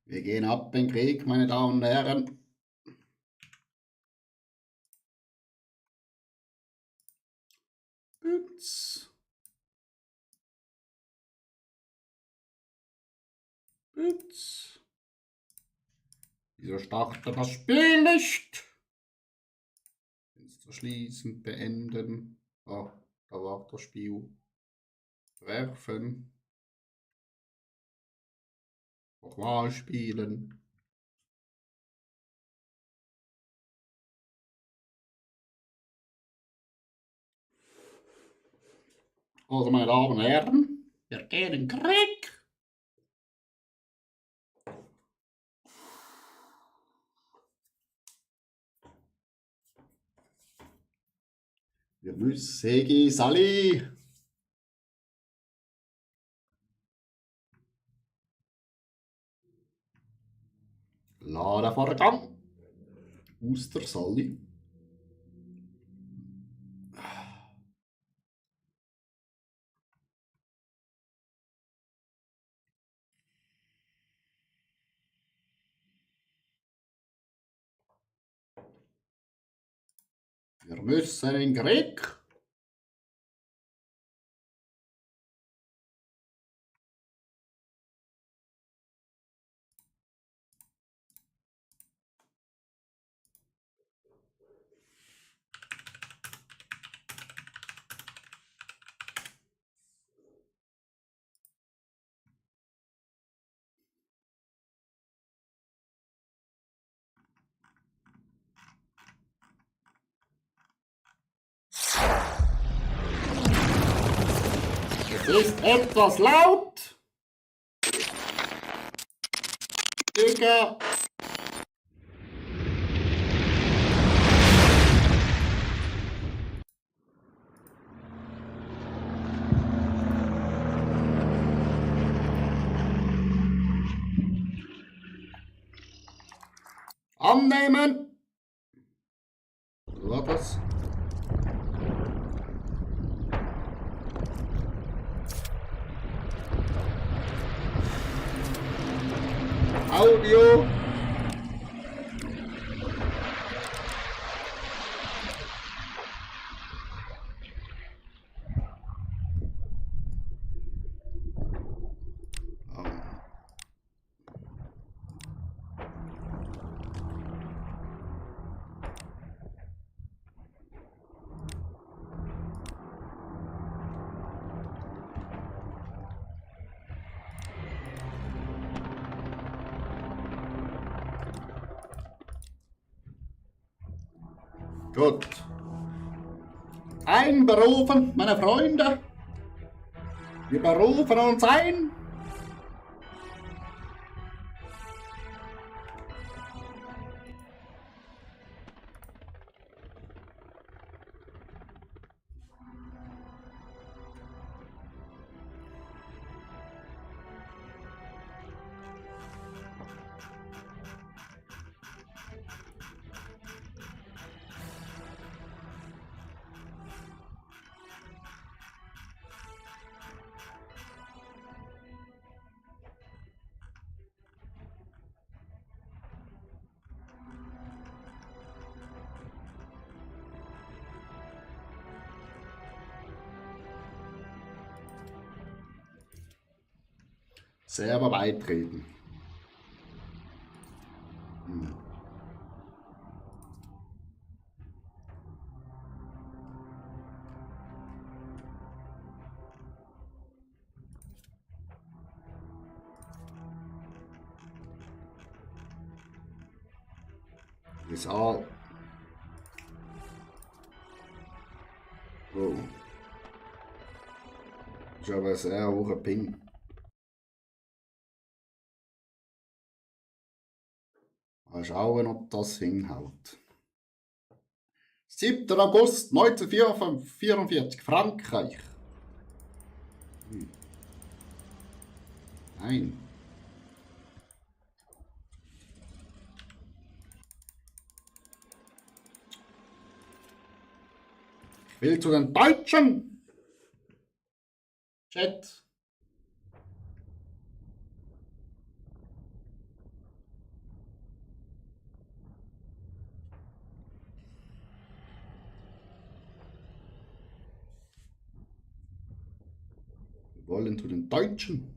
Wir gehen ab in den Krieg, meine Damen und Herren. Ups. Ups. Wieso startet das Spiel nicht? Fenster schließen, beenden. Oh, da war das Spiel. Werfen. Nochmal spielen. Also, meine Damen und Herren, wir gehen in den Krieg. Wir müssen Segi, Sali. Ladevorgang. Oster, Sali. Wir müssen in den Krieg. Es ist etwas laut. Digga. Annehmen. Was war das? Audio. Gut. Einberufen, meine Freunde. Wir berufen uns ein. Server beitreten. Ist all. Oh. Ist aber ein sehr hoher Ping. Mal schauen, ob das hinhaut. 7. August 1944, Frankreich. Nein. Ich will zu den Deutschen. Chat. Wir wollen zu den Deutschen.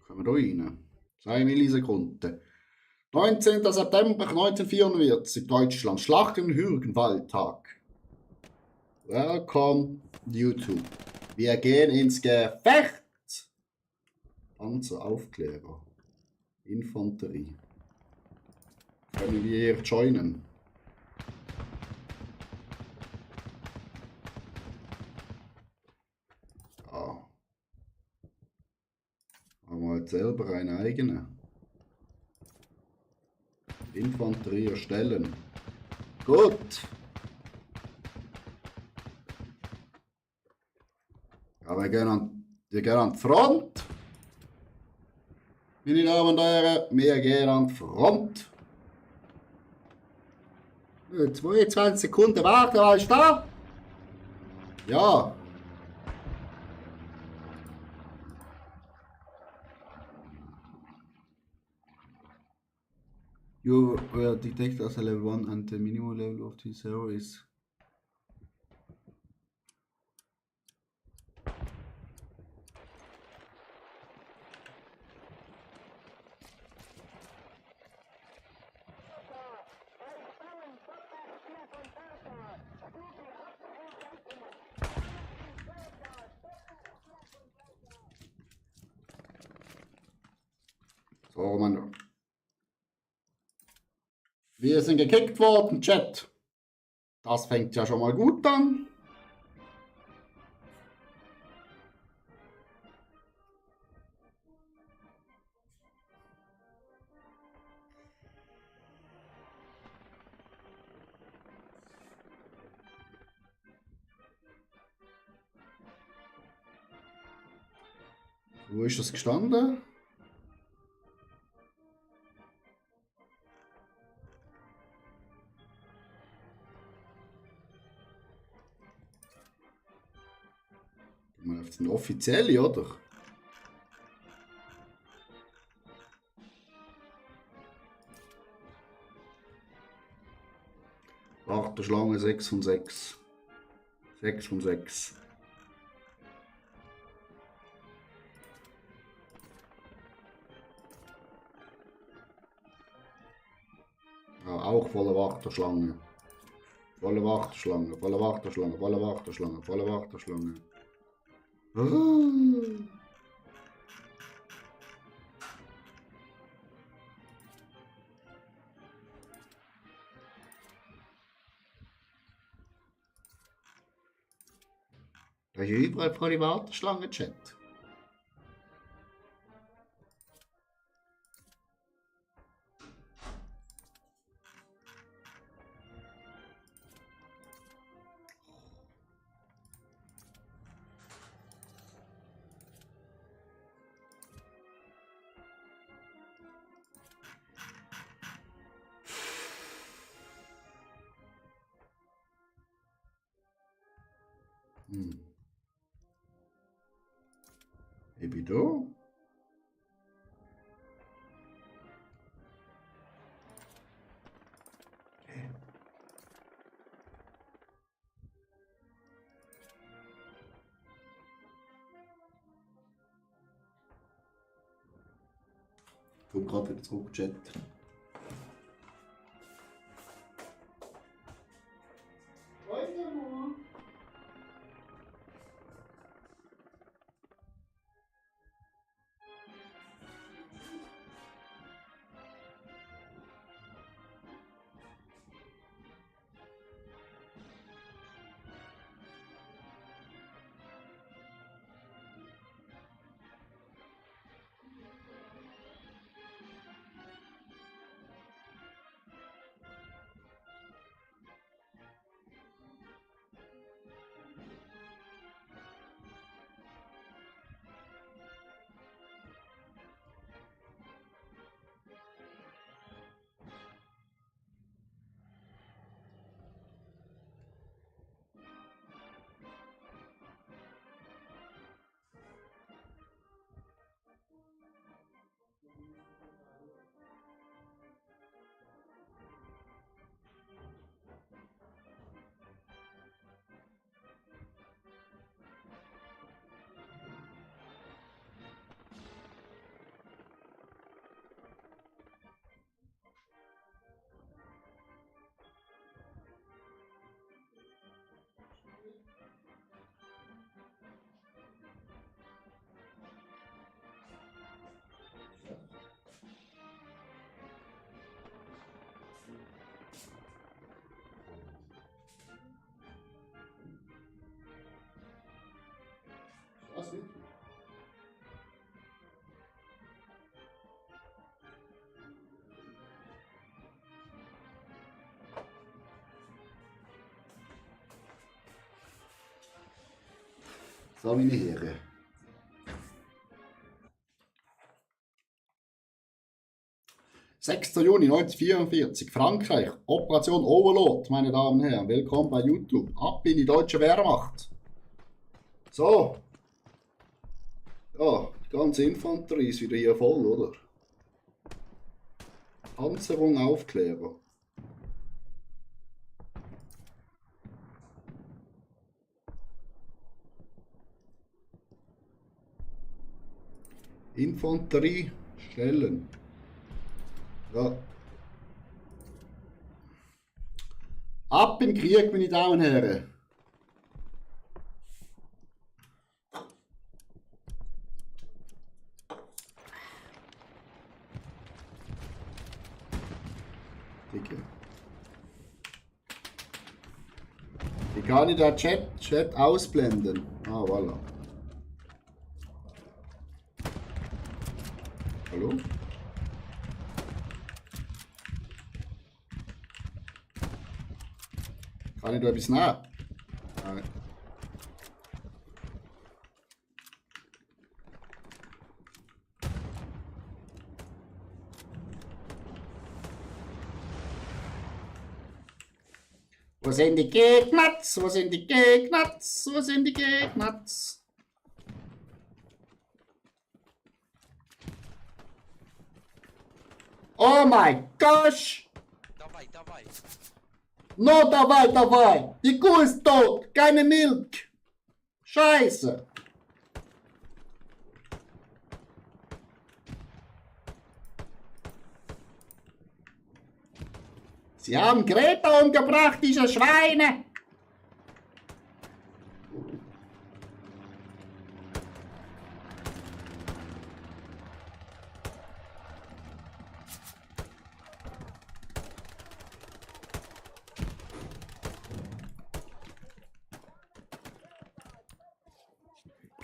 Kommen wir da rein. 2 Millisekunden. 19. September 1944, Deutschland. Schlacht im Hürgenwaldtag. Welcome, YouTube. Wir gehen ins Gefecht. Panzeraufklärer. Infanterie. Können wir hier joinen? Ja. Haben wir halt selber eine eigene. Infanterie erstellen. Gut. Ja, wir gehen an die Front. Meine Damen und Herren, wir gehen an die Front. 22 Sekunden warten, war ich da? Ja. You were detected as a level 1 and the minimum level of T0 is so, Mann. Wir sind gekickt worden, Chat. Das fängt ja schon mal gut an. Wo ist das gestanden? Mal auf den offiziellen, oder? Warteschlange 6 von 6. 6 von 6. Ja, auch volle Warteschlange. Volle Warteschlange, volle Warteschlange, volle Warteschlange, volle Warteschlange. Da ist überall volle Warteschlange, Chat. Ebido? Ich komme gerade wieder zurück, Chat. So, meine Herren. Juni 1944, Frankreich, Operation Overlord, meine Damen und Herren. Willkommen bei YouTube. Ab in die deutsche Wehrmacht. So. Ja, die ganze Infanterie ist wieder hier voll, oder? Panzerung, Aufklärer. Infanterie stellen. Ja. Ab in Krieg, meine Damen und Herren. Dicke. Wie kann ich da Chat ausblenden? Ah, voilà. Hallo? Kann ich da etwas nehmen? Nein. Wo sind die Gegner? Wo sind die Gegner? Wo sind die Gegner? Oh mein Gott! Давай, давай. No, dabei, dabei! Die Kuh ist tot! Keine Milch! Scheiße! Sie haben Greta umgebracht, diese Schweine!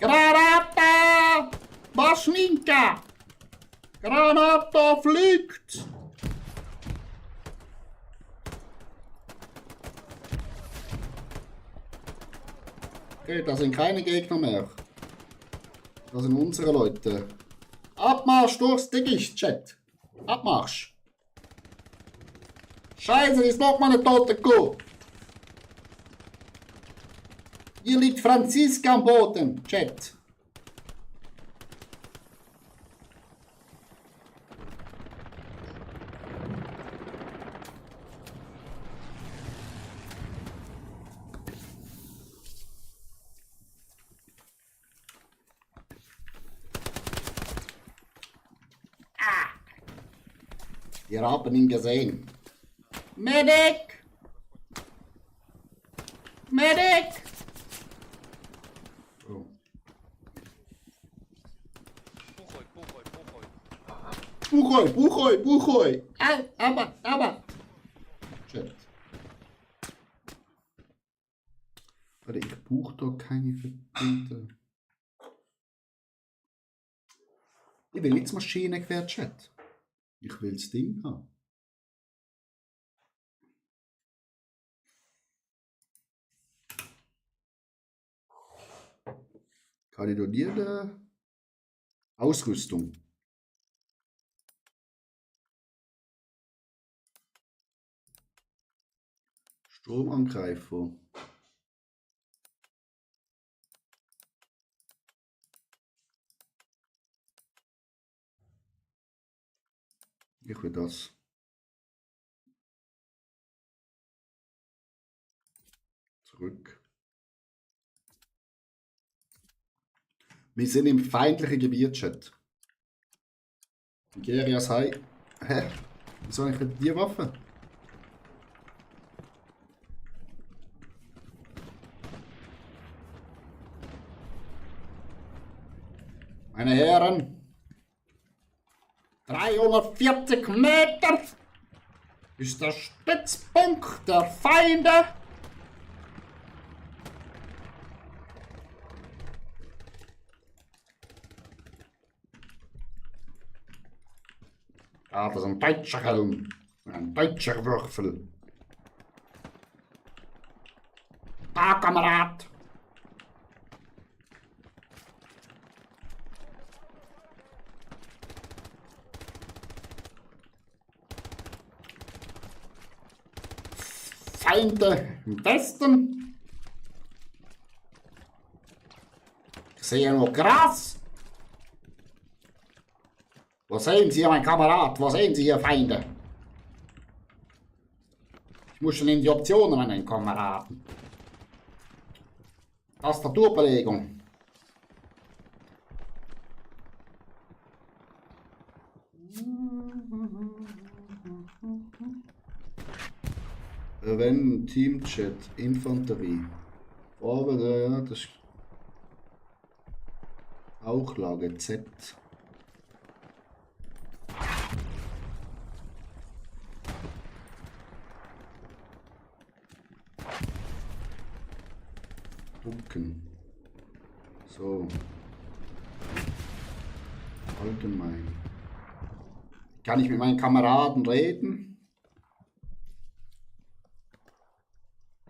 Granata! Maschinka! Granata fliegt! Okay, da sind keine Gegner mehr. Das sind unsere Leute. Abmarsch durchs Dickicht, Chat. Abmarsch. Scheiße, ist noch mal eine tote Kuh. Hier liegt Franziska am Boden, Chat. Wir haben ihn gesehen. Medic! Medic! Oh. Пухой, пухой, пухой. Buchoi, Buchoi, Buchoi! Aber! Chat. Warte, ich buche da keine verdammte. Ich will jetzt Maschinengewehr, Chat. Ich will das Ding haben. Kalibrierte Ausrüstung. Stromangreifer. Ich will das. Zurück. Wir sind im feindlichen Gebiet, Chat. Nigerias High. Hä? Wieso habe ich die Waffe? Meine Herren, 340 Meter ist der Stützpunkt der Feinde. Ah, das ist ein deutscher Helm, ein deutscher Würfel. Da, Kamerad. Feinde im Westen. Ich sehe nur Gras. Wo sehen Sie, mein Kamerad? Wo sehen Sie hier Feinde? Ich muss schon in die Optionen, meinen Kameraden. Tastaturbelegung. Wenn Teamchat, Infanterie. Aber ja, das ist auch Lage Z. Gucken. So. Allgemein. Kann ich mit meinen Kameraden reden?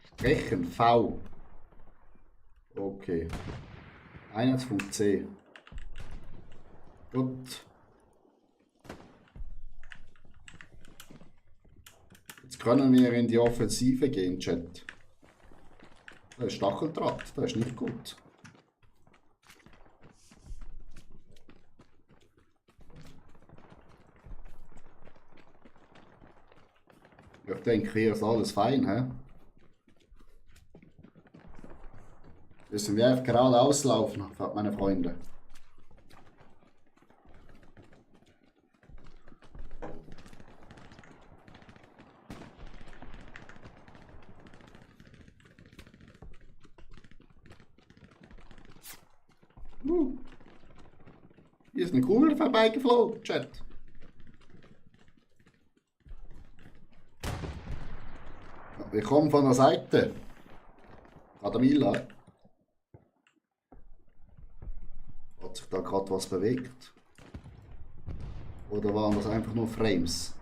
Sprechen, V. Okay. Einheitspunkt C. Gut. Jetzt können wir in die Offensive gehen, Chat. Das ist Stacheldraht, das ist nicht gut. Ich denke, hier ist alles fein, hä? Müssen wir einfach geradeaus laufen, meine Freunde. Hier ist eine Kugel vorbeigeflogen, Chat. Wir kommen von der Seite. Adamila. Hat sich da gerade was bewegt? Oder waren das einfach nur Frames?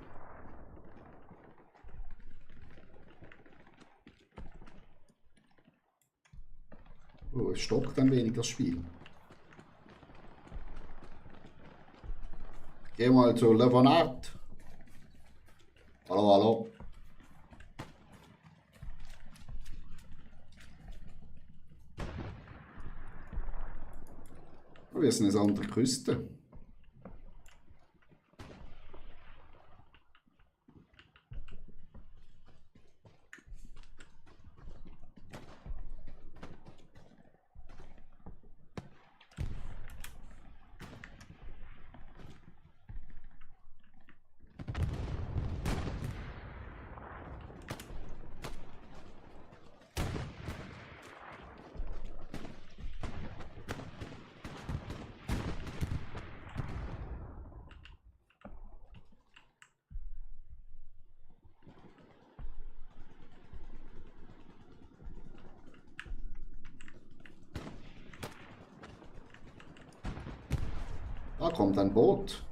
Oh, es stockt ein wenig das Spiel. Geh mal zu Leonard. Hallo, hallo. Wir sind eine andere Küste. Da kommt ein Boot.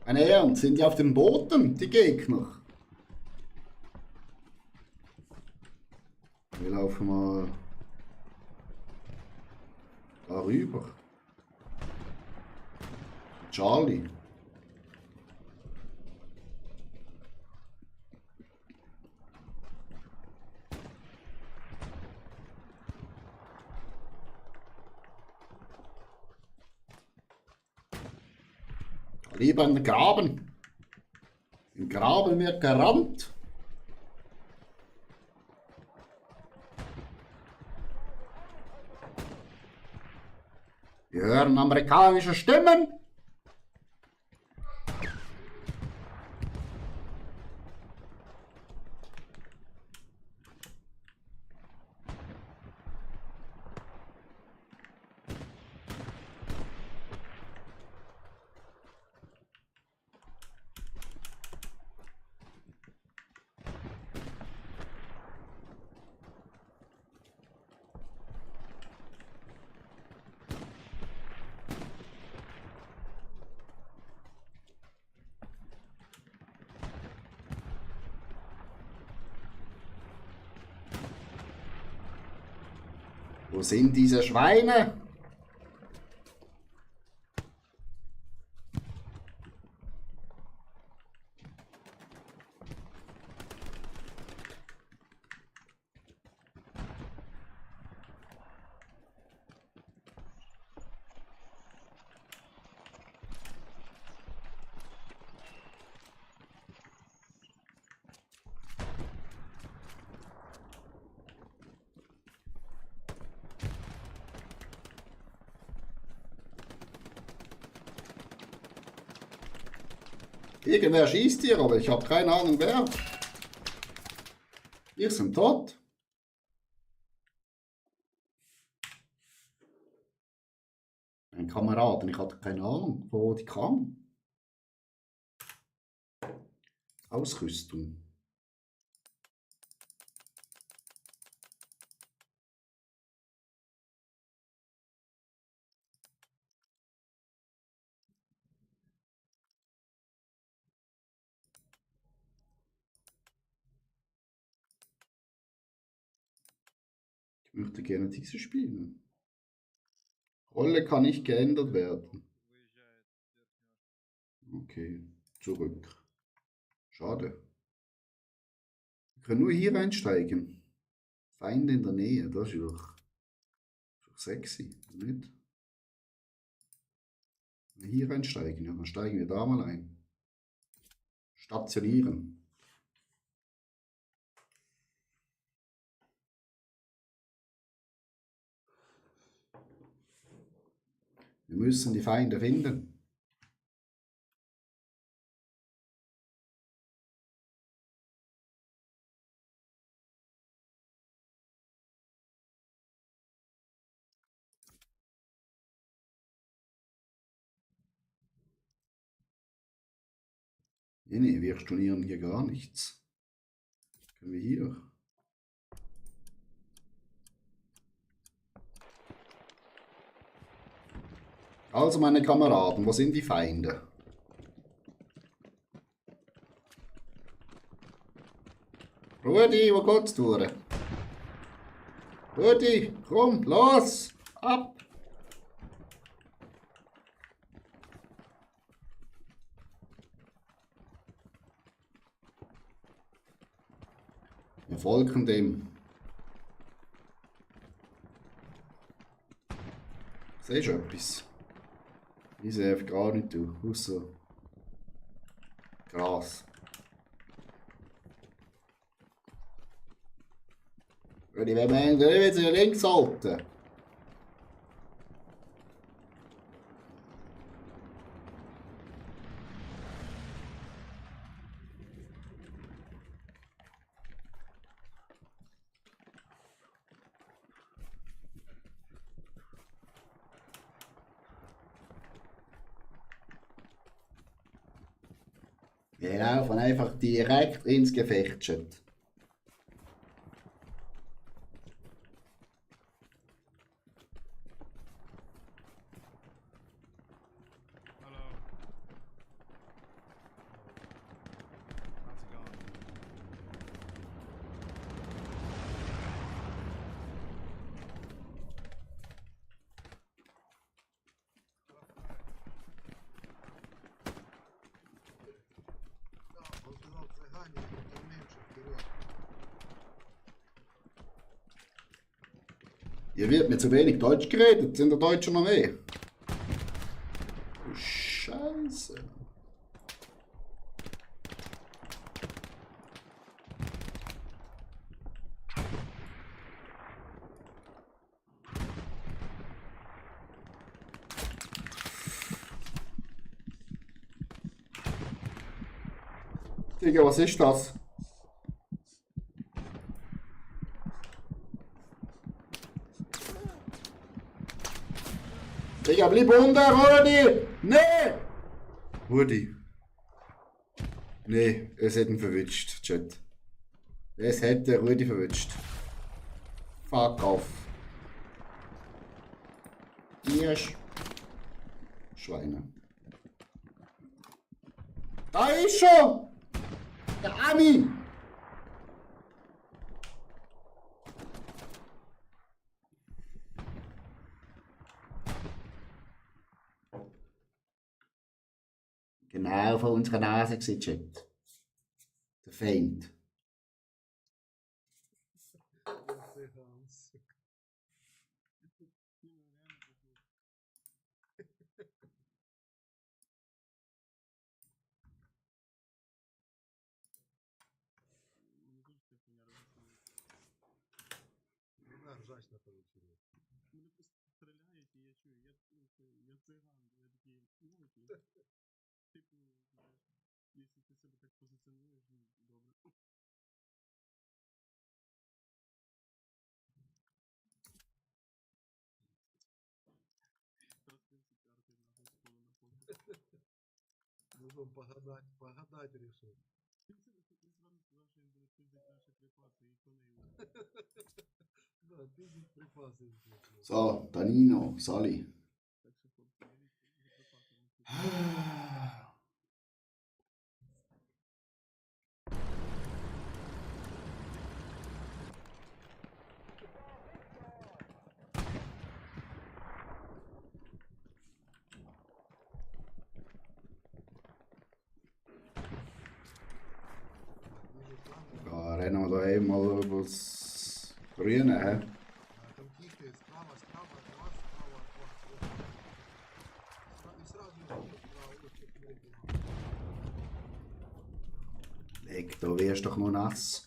Meine Herren, sind die auf den Booten, die Gegner? Wir laufen mal darüber. Charlie. Lieber in den Graben. Im Graben wird gerannt. Wir hören amerikanische Stimmen. Wo sind diese Schweine? Irgendwer schießt hier, aber ich habe keine Ahnung wer. Wir sind tot. Ein Kameraden, ich hatte keine Ahnung, wo die kamen. Ausrüstung. Ich möchte gerne diese spielen. Rolle kann nicht geändert werden. Okay, zurück. Schade. Wir können nur hier einsteigen. Feinde in der Nähe, das ist doch sexy, nicht? Wenn wir hier einsteigen, ja, dann steigen wir da mal ein. Stationieren. Wir müssen die Feinde finden. Nee, nee, wir stornieren hier gar nichts. Können wir hier? Also meine Kameraden, wo sind die Feinde? Rudi, wo geht's durch? Rudi, komm, los, ab! Wir folgen dem. Siehst du etwas? Ich sehe gar nicht, du. Außer Gras. Rudi, wenn wir nicht wieder links halten. Wir laufen einfach direkt ins Gefecht. Chat. Hier wird mir zu wenig Deutsch geredet, sind der Deutsche noch mehr? Du Scheiße. Digga, was ist das? Digga, bleib unten, Rudi! Nee! Rudi. Nee, es hat ihn verwünscht, Chat. Es hat den Rudi verwünscht. Fuck off. Ihr Schweine. Da ist schon! Der Ami! Genau vor unserer Nase gewesen, Chat. Der Feind. Ржачно получилось. Мене просто стріляють, і я чую, я циган, я такий, ну, типу, знаєш, решил погадать, погадать решил. Да, пиздить припасы. So, Danino, Sali. Ja, rennen wir da einmal übers Grüne, hä? Там тихо, справа, справа, от вас, справа, от вас. Вот. И сразу справа, вот, смотрите. Leg, da wirst du doch noch nass.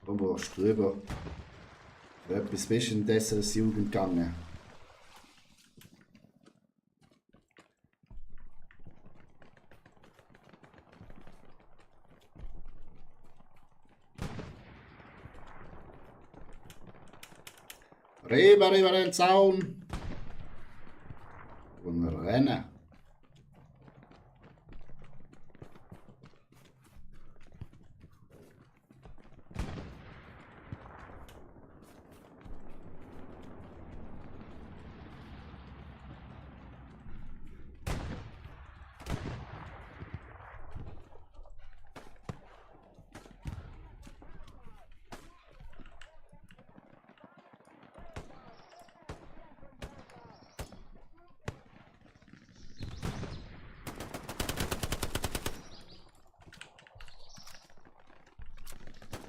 Komm, warst du drüber. Für etwas bist du indessen ins Jugend gegangen. Rüber über den Zaun. Und rennen.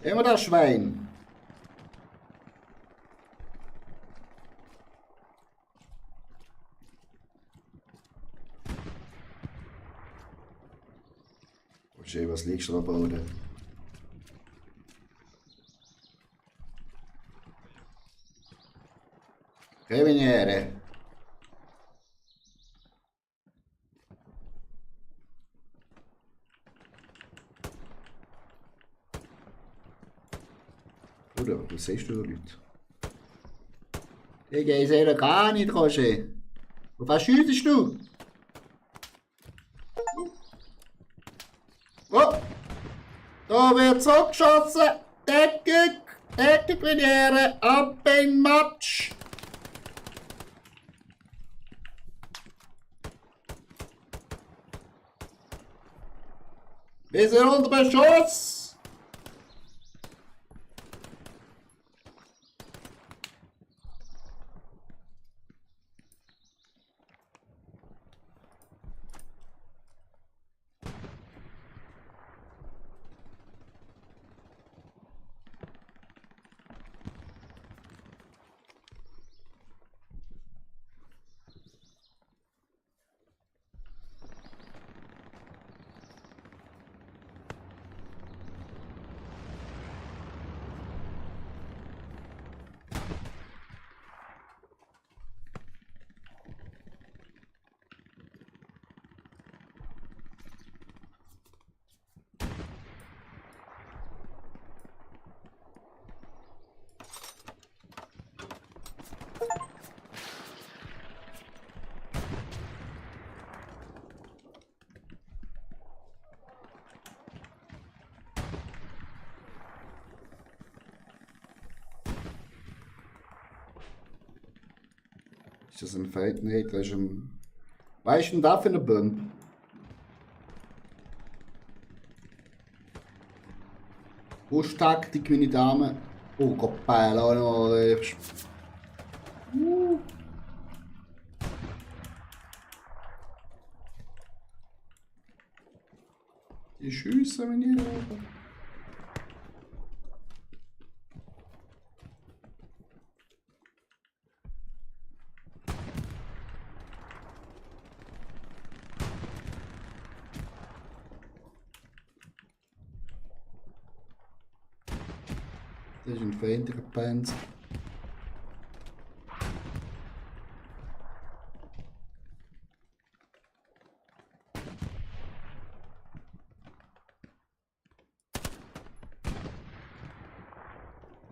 Immer das Schwein. Schön, was liegst du da Boden? Carabiniere. Oder, was siehst du da, Leute? Ich sehe gar nicht, Roger. Auf was schießt du? Oh! Da wird zurückgeschossen! Deckung! Deckung, Premiere! Ab in Matsch! Wir sind unter Beschuss! Ist das ein Feld? Nee, das ist ein... Was ist denn da für eine Bombe? Buschtaktik, meine Damen. Oh Gott, Beile, noch. Die schiessen, wenn ich... Das ist ein feindlicher Panzer.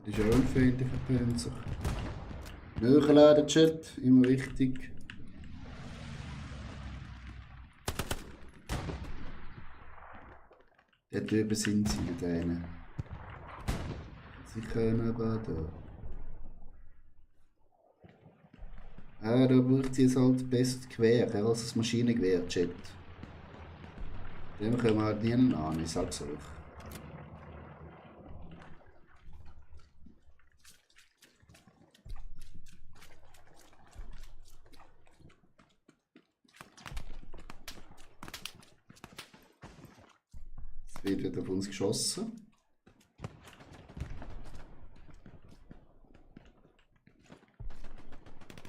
Das ist auch ein feindlicher Panzer. Nachladen, Chat, immer wichtig. Dort drüben sind sie mit denen. Sie können aber da. Ah, da braucht sie jetzt halt besser Gewehr, als das Maschinengewehr, Chat. Dem können wir halt nie an, ich sag's euch. Es wird wieder auf uns geschossen.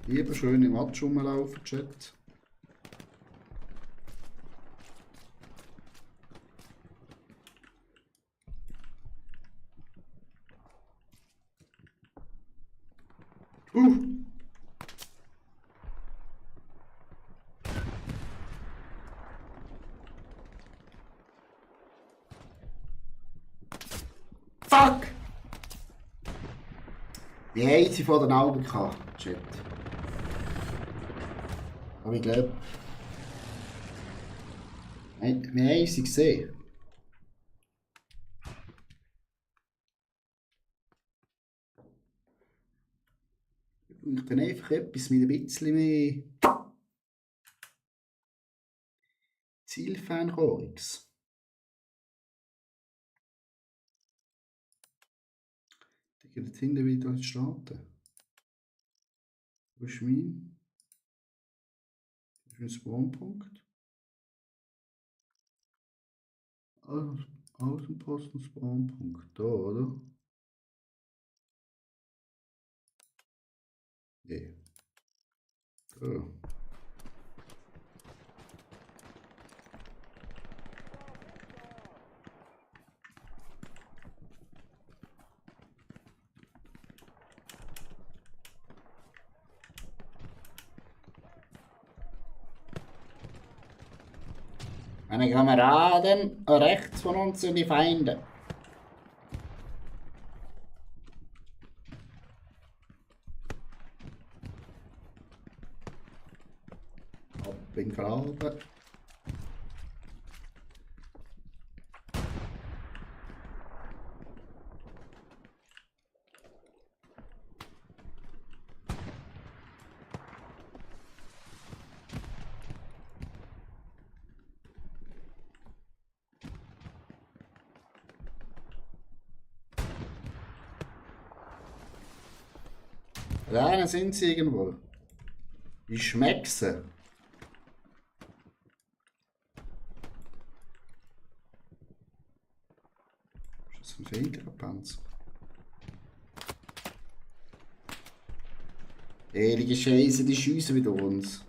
Lieber schön im Matsch rumlaufen, Chat. Uh! Fuck! Die haben sie vor den Augen gehabt, Chat. Aber ich glaube, wir haben sie gesehen. Ich bin einfach etwas mit ein bisschen mehr Zielfernrohrix. Die geht jetzt hinten wieder starten. Wo ist mein? Das ist mein Spawnpunkt. Außenposten Spawnpunkt. Da, oder? Nee. Da. Meine Kameraden, rechts von uns sind die Feinde. Ab in Graben. Da sind sie irgendwo. Wie schmeckt sie? Ist das ein feindlicher Panzer? Heilige Scheiße, die schiessen wieder uns.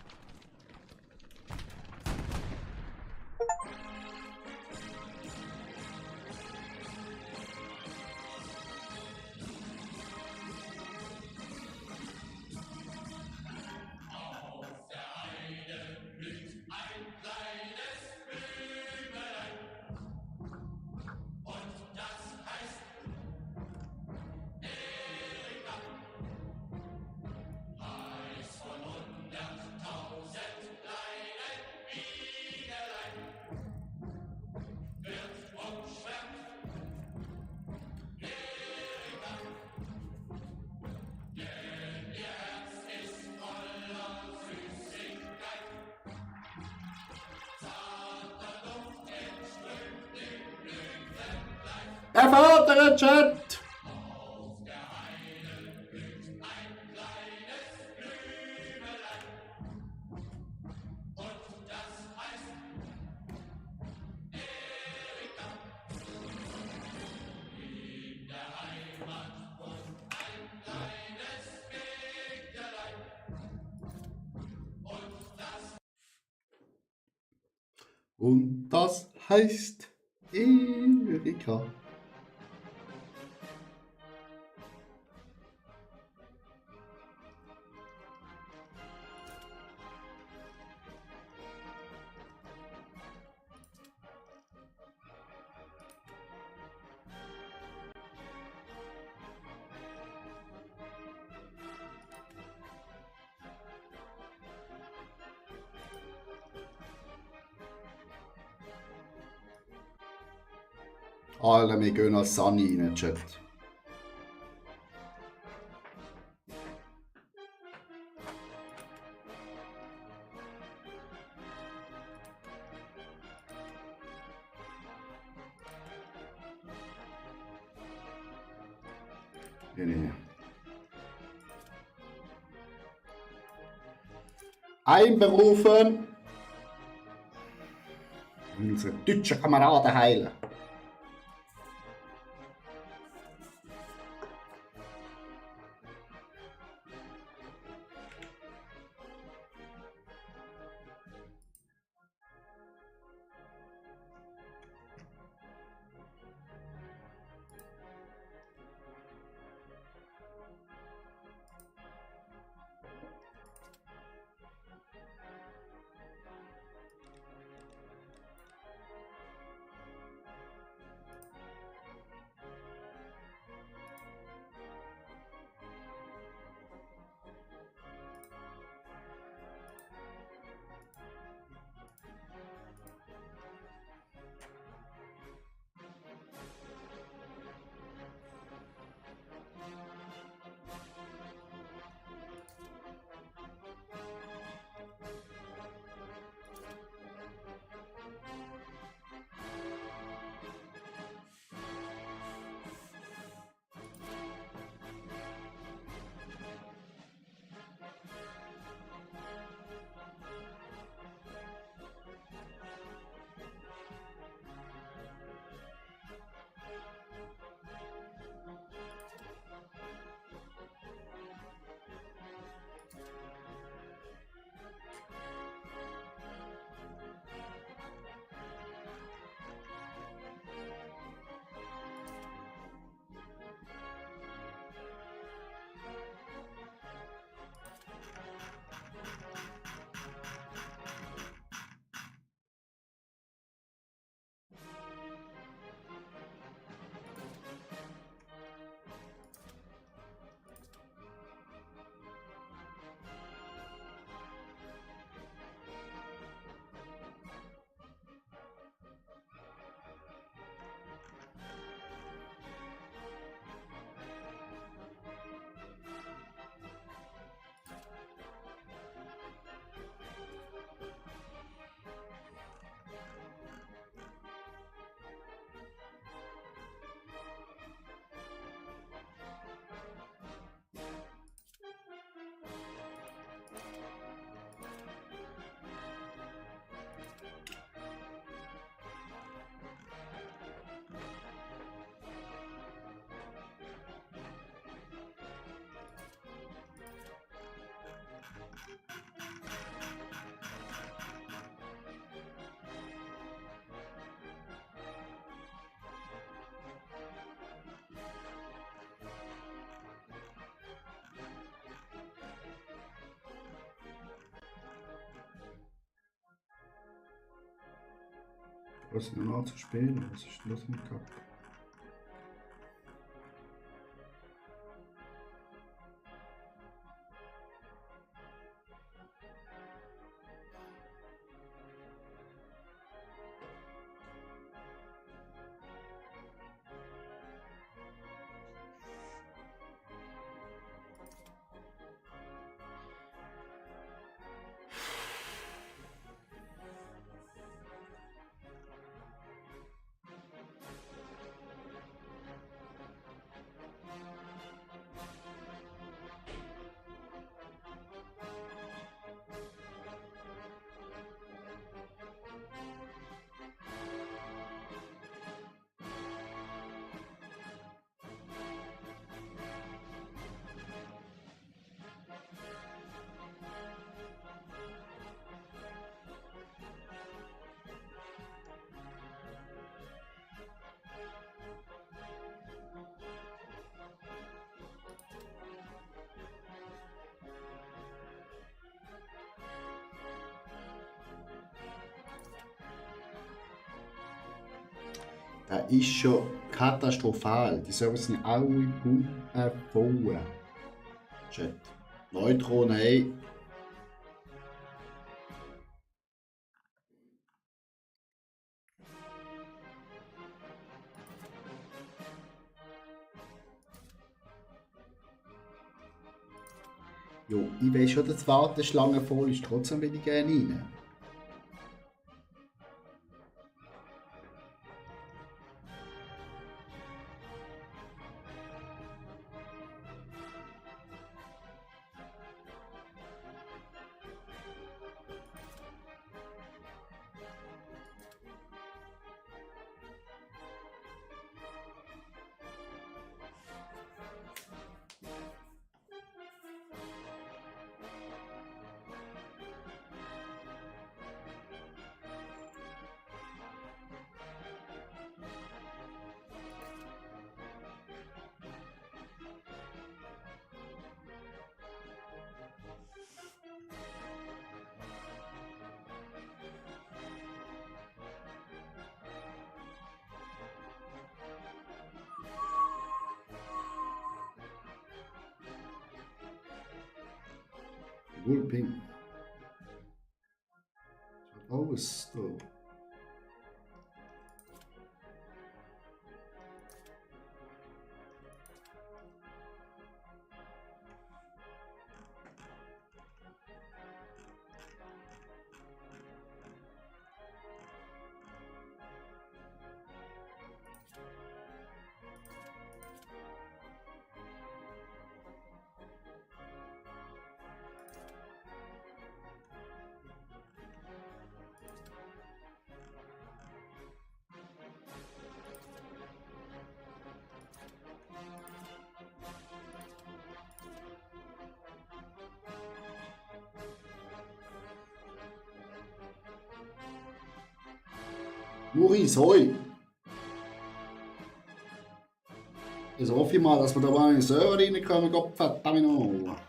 Erfordere Chat! Und das heißt Erika. Alter, wir gehen als Sunny rein, Chat. Nee. Einberufen! Unsere deutschen Kameraden heilen. Was ist denn noch zu spielen? Was ist denn das mit Cup? Das ist schon katastrophal. Die Server sind alle voll. Chat. Neutronen, hey. Jo, ich weiß schon, dass die Warteschlange voll ist, trotzdem will ich gerne rein. Wulping. Schaut aus da. Maurice, hoi! Jetzt hoffe ich mal, dass wir da mal in den Server reinkommen, Gott verdammt noch.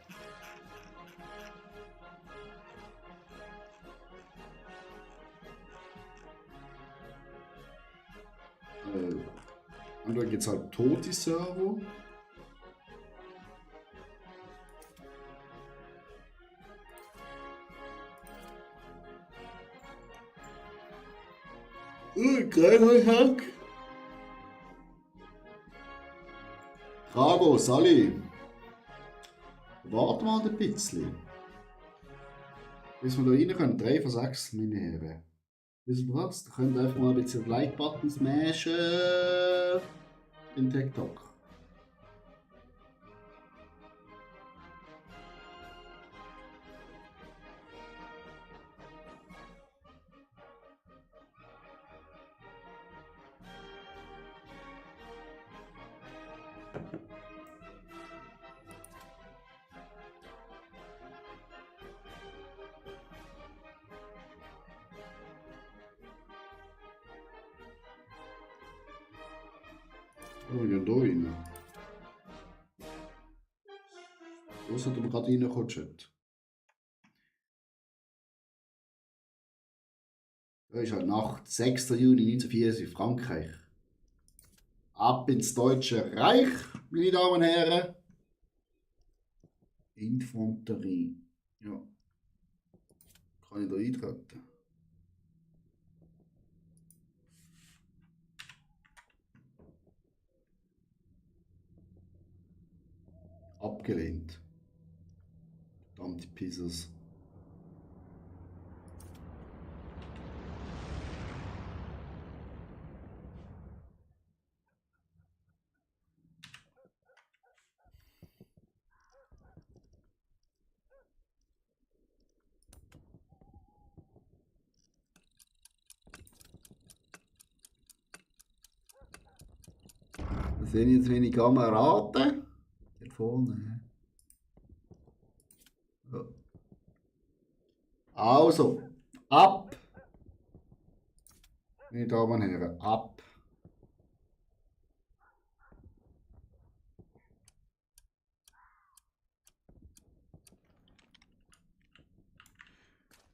Und da gibt es halt tote Server. Kleiner Hack. Trago, Sally. Warten wir ein bisschen. Bis wir da rein können. 3 von 6, meine Herren. Wisst ihr was? Da könnt ihr einfach mal ein bisschen Like-Button smashen. In TikTok. Oh, ja, da rein. Wo sollten wir gerade reinkommen, Chat? Da ist halt Nacht, 6. Juni 1944, Frankreich. Ab ins Deutsche Reich, meine Damen und Herren. Infanterie. Ja. Kann ich da eintreten? Abgelehnt. Verdammte Pieces. Das sind jetzt meine Kameraden. Hier vorne. Ja. Also, ab. Meine Damen und Herren, ab.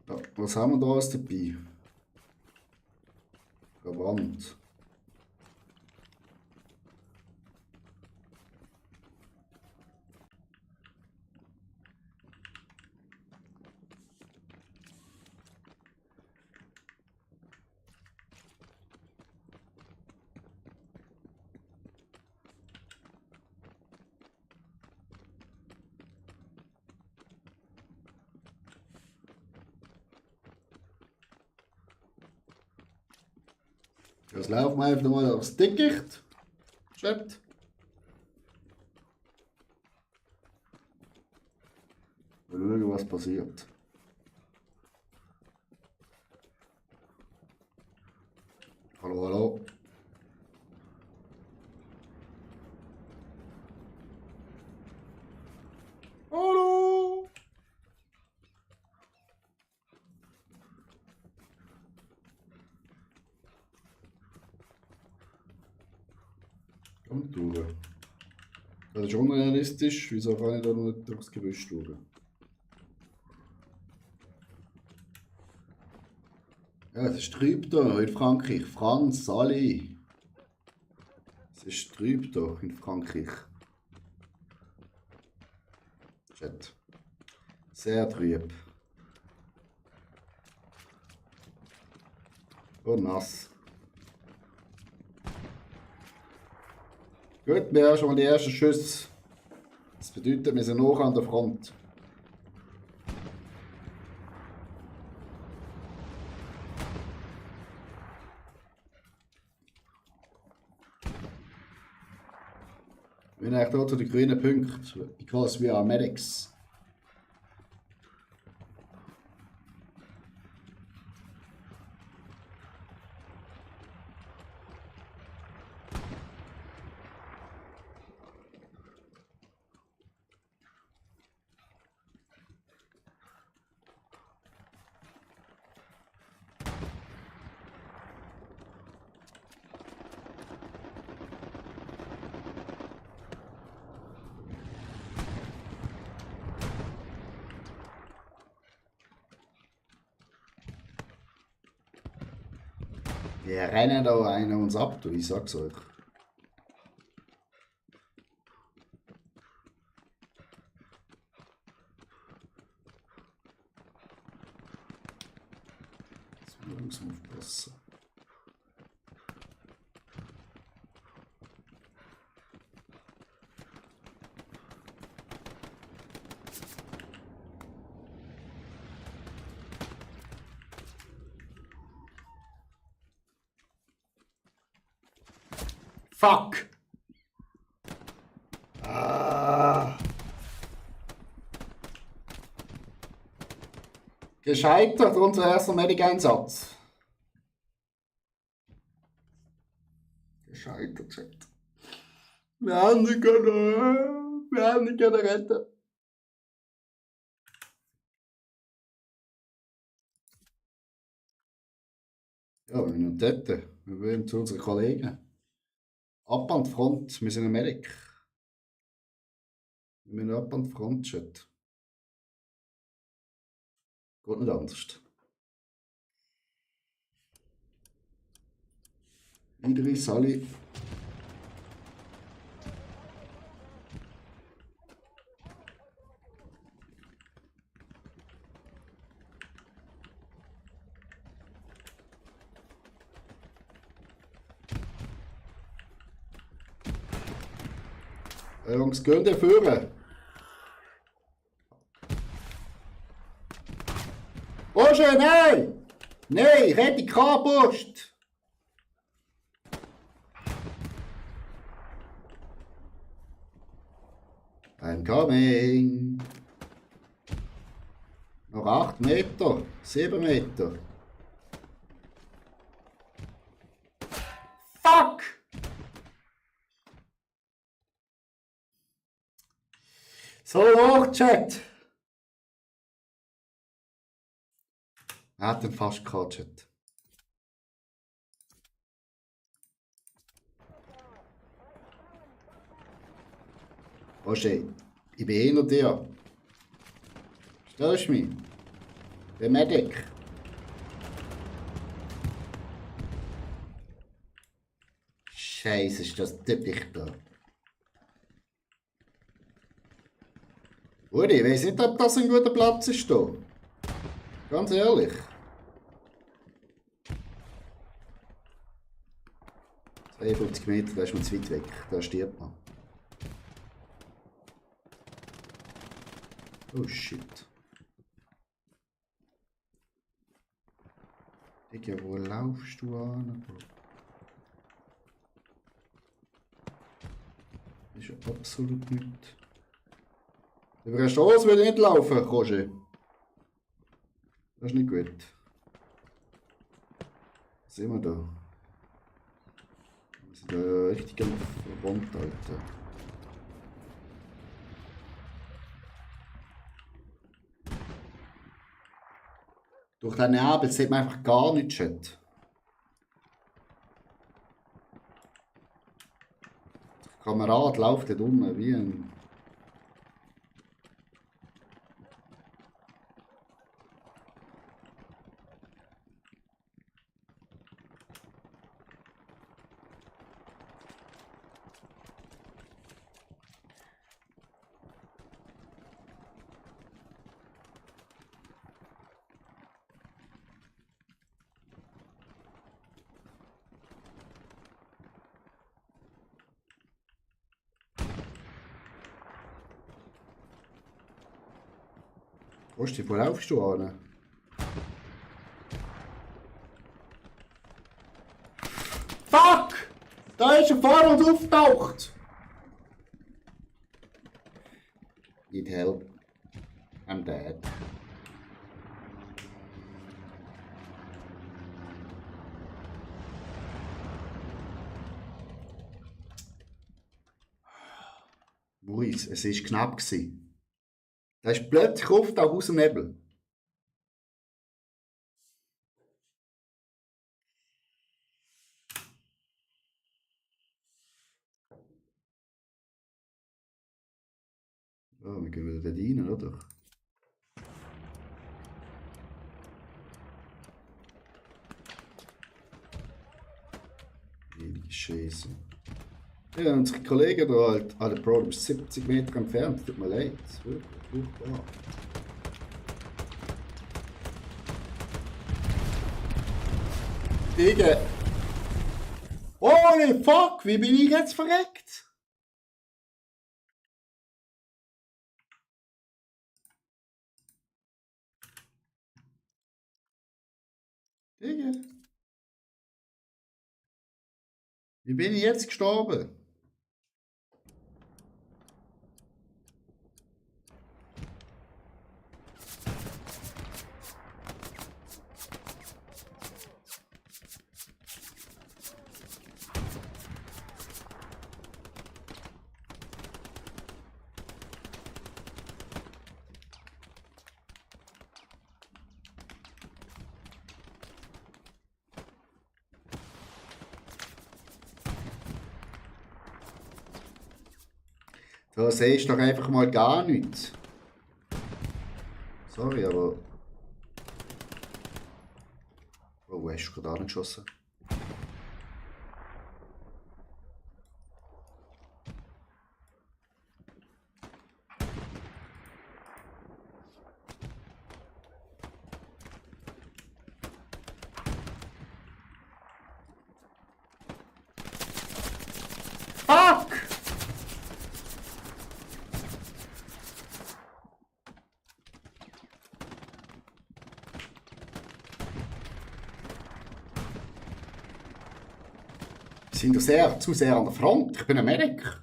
Ja, was haben wir da alles dabei? Verbrannt. Jetzt laufen wir einfach mal aufs Dickicht. Chat. Mal schauen, was passiert. Hallo, hallo. Hallo. Komm durch. Das ist unrealistisch. Wieso kann ich da nicht durchs Gebüsch durch? Ja, es ist trüb da in Frankreich. Franz, Sali. Es ist trüb da in Frankreich. Chat. Sehr trüb. Und nass. Gut, wir haben schon mal die ersten Schüsse. Das bedeutet, wir sind noch an der Front. Wir sind eigentlich hier zu den grünen Punkten. Because we are medics. Die rennen da einer uns ab, du, ich sag's euch. Jetzt muss man aufpassen. Fuck! Ah. Gescheitert, unser erster Medic-Einsatz. Gescheitert, Chat. Wir haben nicht können. Wir haben nicht können retten. Ja, wir sind dort. Wir wollen zu unseren Kollegen. Ab an die Front, wir sind ein Medic. Wir müssen ab an die Front, Chat. Geht nicht anders. Idris, Ali. Jungs, gehen ihr führen? Roger, nein! Nein, red die K-Post! I'm coming! Noch 8 Meter, 7 Meter. Fuck! So hoch, Chat! Er hat ihn fast gehabt, Chat. Roger, ich bin hinter dir. Verstehst du mich? Der Medic. Scheiße, ist das typisch da. Uri, ich weiss nicht, ob das ein guter Platz ist da. Ganz ehrlich. ...52 Meter, da ist man zu weit weg. Da stirbt man. Oh shit. Digga, wo laufst du an? Ist ja absolut nichts. Über eine Straße will ich nicht laufen, Roger. Das ist nicht gut. Was sind wir da? Wir sind da richtig am Verband, Alter. Durch den Nebel sieht man einfach gar nichts. Shit. Der Kamerad läuft dort rum wie ein... Kosti, wo laufst du an? Fuck! Da ist ein Fahrer und auftaucht! Need help. I'm dead. Maurice, es war knapp. Da ist plötzlich auftaucht aus dem Nebel. Oh, wir gehen wieder da rein, oder? Heilige Scheiße. Ja, unsere Kollegen da halt, alle Bro, du bist 70 Meter entfernt, tut mir leid. Wirklich, furchtbar. Digga! Holy fuck, wie bin ich jetzt verreckt? Digga! Wie bin ich jetzt gestorben? Da siehst du doch einfach mal gar nichts. Sorry, aber... Oh, wo hast du gerade angeschossen? Fuck! Wir sind doch zu sehr an der Front. Ich bin ein Medic. Wir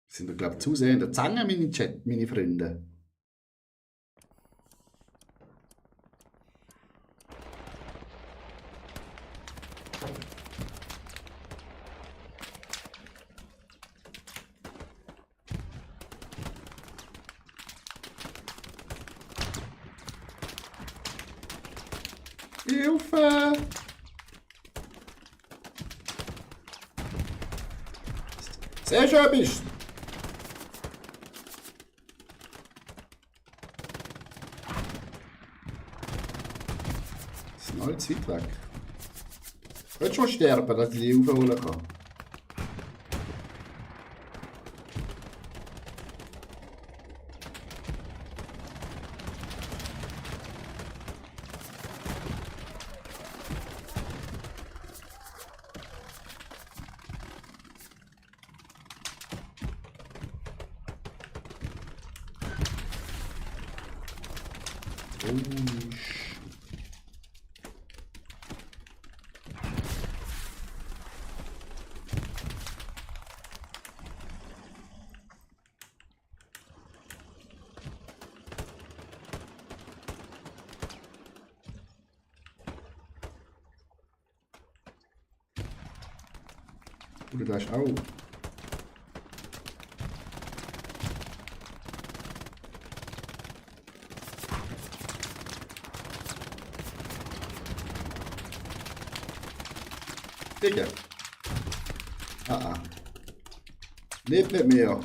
sind doch, glaube ich, zu sehr in der Zange, meine Freunde. Hilfe! Sehr schön bist du. Die sind alle zu weit weg. Willst du schon sterben, dass ich die aufholen kann? Oh, shit. Oder da ist auch. Digga. Ah, ah. Nicht mit mir.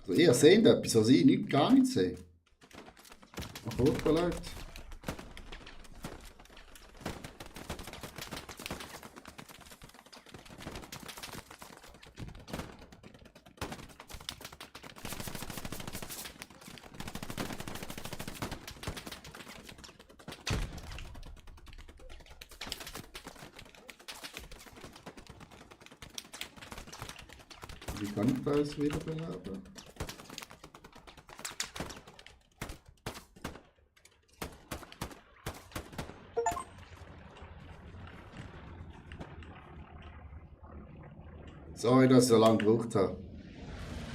Also ihr seht etwas, was ich nicht, gar nicht sehe. Ach, furchtbar leid. Wie kann ich das wiederbeleben? Sorry, dass ich so lange gebraucht habe.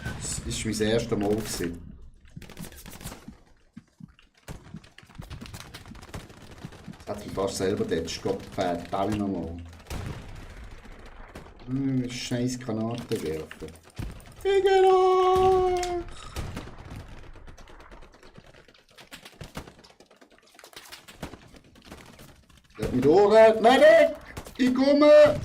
Das war mein erstes Mal gewesen. Das hat mich fast selber dort gestoppt. Da ich nochmal. Scheiß Granaten werfen. Finger! Leg mich durch! Medic! Ich komme!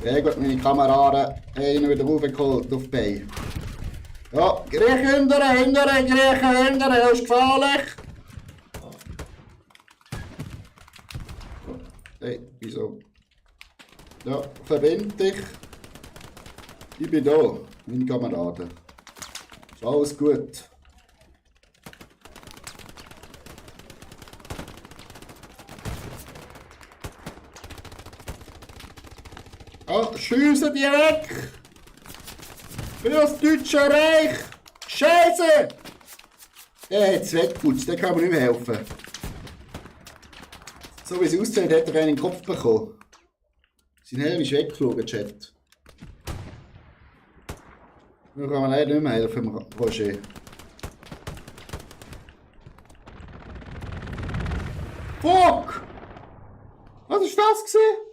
Sehr gut, meine Kameraden. Einen wieder raufgeholt auf die Beine. Ja, Griech hindern, das ist gefährlich. Hey, wieso? Ja, verbind dich. Ich bin da, meine Kameraden. Ist alles gut. Ah, schiessen die weg! Fürs Deutsche Reich! Scheiße! Der hat es weggeputzt, der kann mir nicht mehr helfen. So wie es aussieht, hat er einen in den Kopf bekommen. Sein Helm ist weggeflogen, Chat. Da kann man leider nicht mehr helfen, Roger. Fuck! Was ist das gewesen?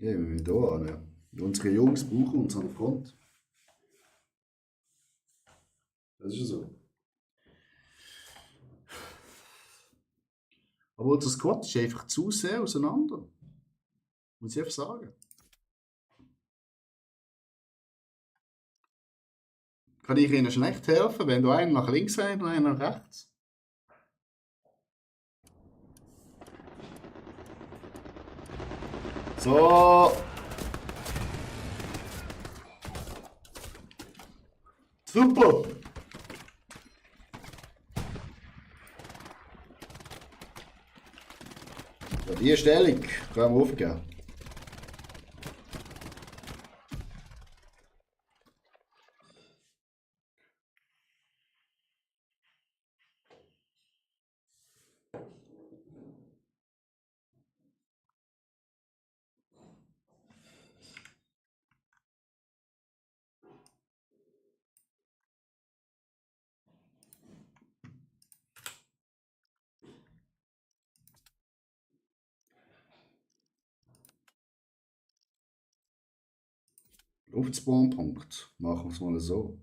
Ja, wir müssen hier hin. Unsere Jungs brauchen uns an der Front. Das ist ja so. Aber unser Squad ist einfach zu sehr auseinander. Muss ich einfach sagen. Kann ich Ihnen schlecht helfen, wenn du einen nach links rein und einen nach rechts? So. Super. Ja, die Stellung können wir aufgeben. Luftspawnpunkt. Machen wir es mal so.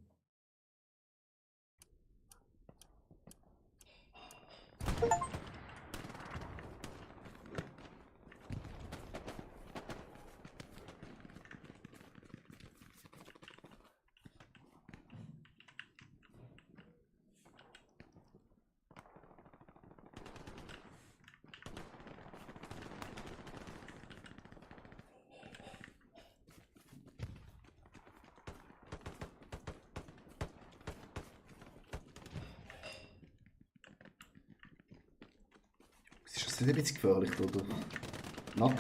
Ist das nicht ein bisschen gefährlich, oder? Na,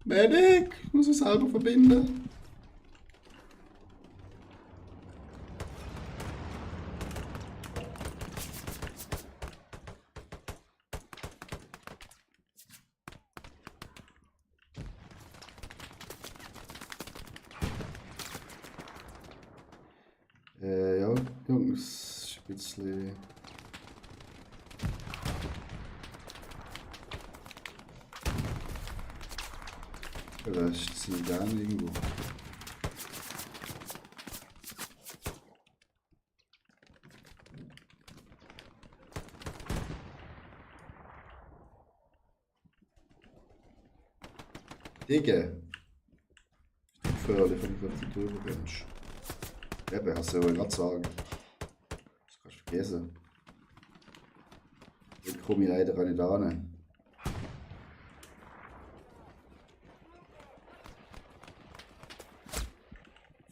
Medic! Ich muss es selber verbinden. Ja, Jungs, ist ein bisschen. Vielleicht sind wir gerne irgendwo. Digga! Gefährlich, wenn du auf die Tür rennst. Eben, hast du ja gerade sagen. Das kannst du vergessen. Dann komme ich leider auch nicht an.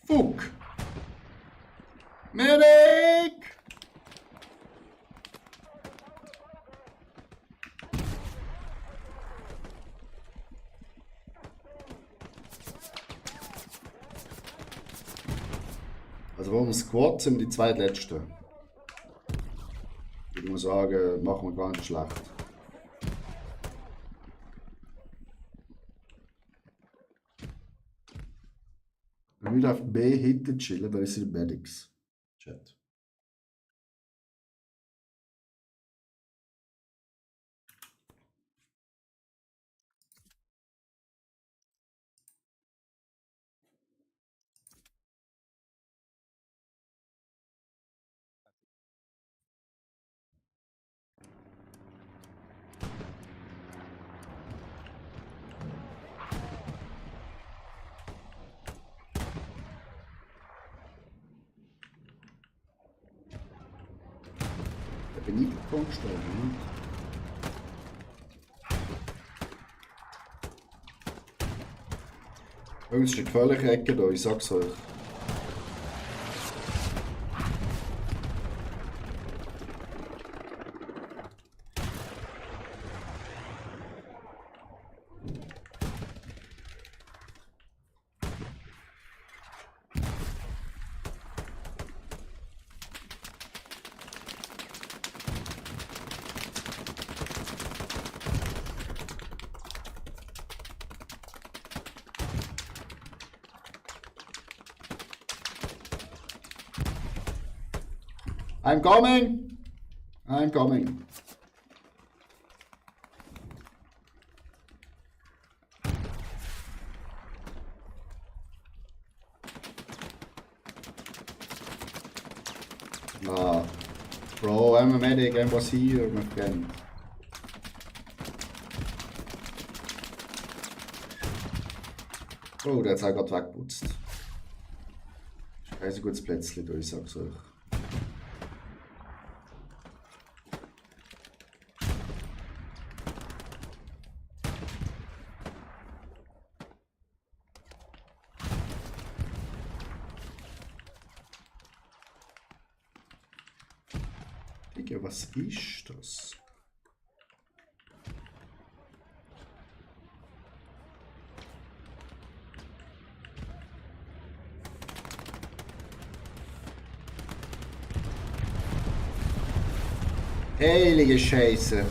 Fuck! Medic! Also warum Squad sind die zweitletzten. Ich muss sagen, machen wir gar nicht schlecht. Wir müssen auf B hinten chillen, weil es sind Medics. Chat. Da bin ich vorgestellt. Jungs, es ist eine gefährliche Ecke da, ich sag's euch. I'm coming! I'm coming. Ah, bro, I'm a medic, I was here, my friend. Oh, der hat es auch gerade weggeputzt. Ist kein so gutes Plätzchen da, ich sag's euch. Digga, was ist das? Heilige Scheiße.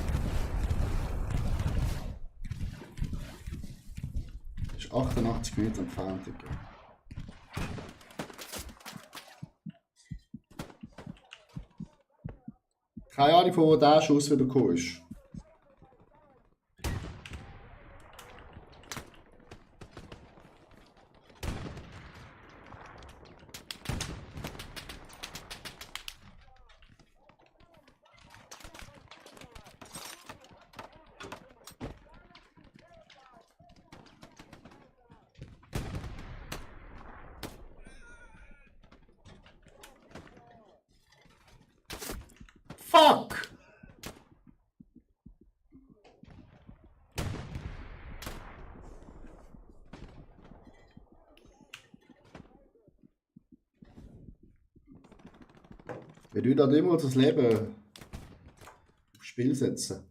Das ist 88 Meter entfernt. Okay. Keine Ahnung, von wo der Schuss wieder gekommen ist. Fuck! Wenn du dann immer das Leben aufs Spiel setzen.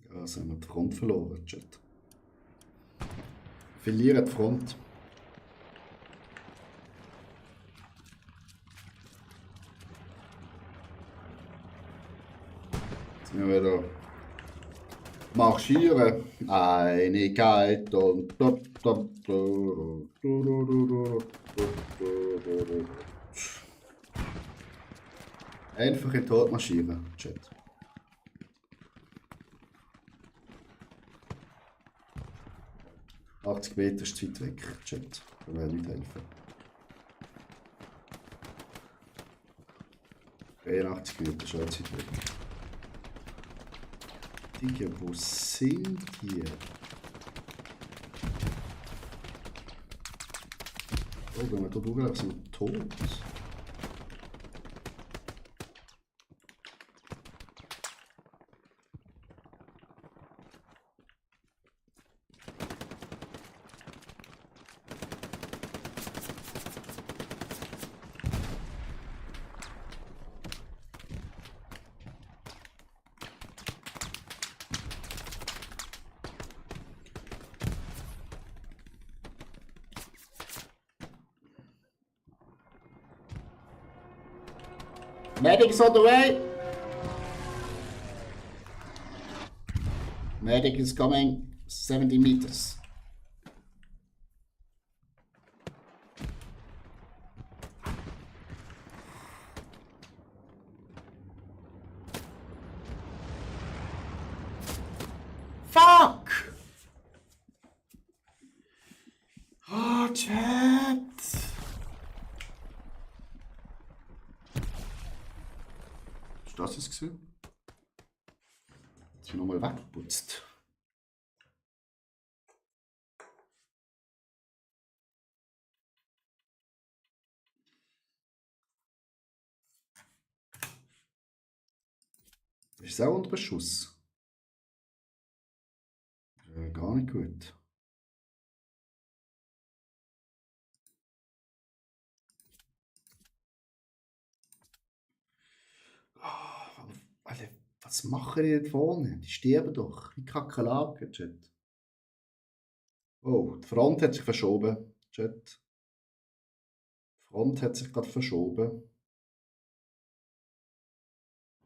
Ja, also haben wir die Front verloren, Chat. Verlieren die Front. Jetzt müssen wir wieder marschieren. Einigkeit und einfach in den Tod marschieren, Chat. ...80 Meter ist zu weit weg, Chat. Da will nicht helfen. 83 Meter ist auch zu weit weg. Digga, wo sind die? Oh, wenn wir da durchlaufen, sind wir tot. Medic is on the way! Medic is coming 70 meters. Fuck! Oh, Chat! Ist das es gewesen? Jetzt bin ich nochmal weggeputzt. Ist es auch unter Beschuss? Gar nicht gut. Alter, was machen die da vorne? Die sterben doch. Wie Kakerlaken, Chat. Oh, die Front hat sich verschoben, Chat. Die Front hat sich gerade verschoben.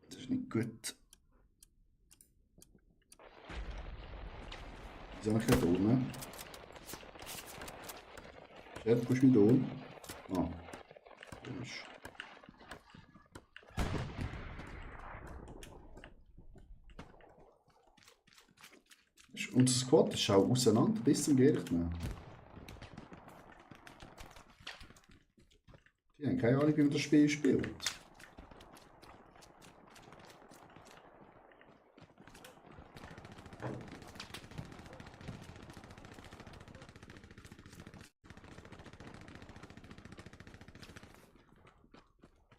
Das ist nicht gut. Wieso habe ich nicht unten? Chat, kommst du nicht unten? Ah, komisch. Unser Squad ist auch auseinander bis zum geht nicht mehr. Die haben keine Ahnung, wie man das Spiel spielt.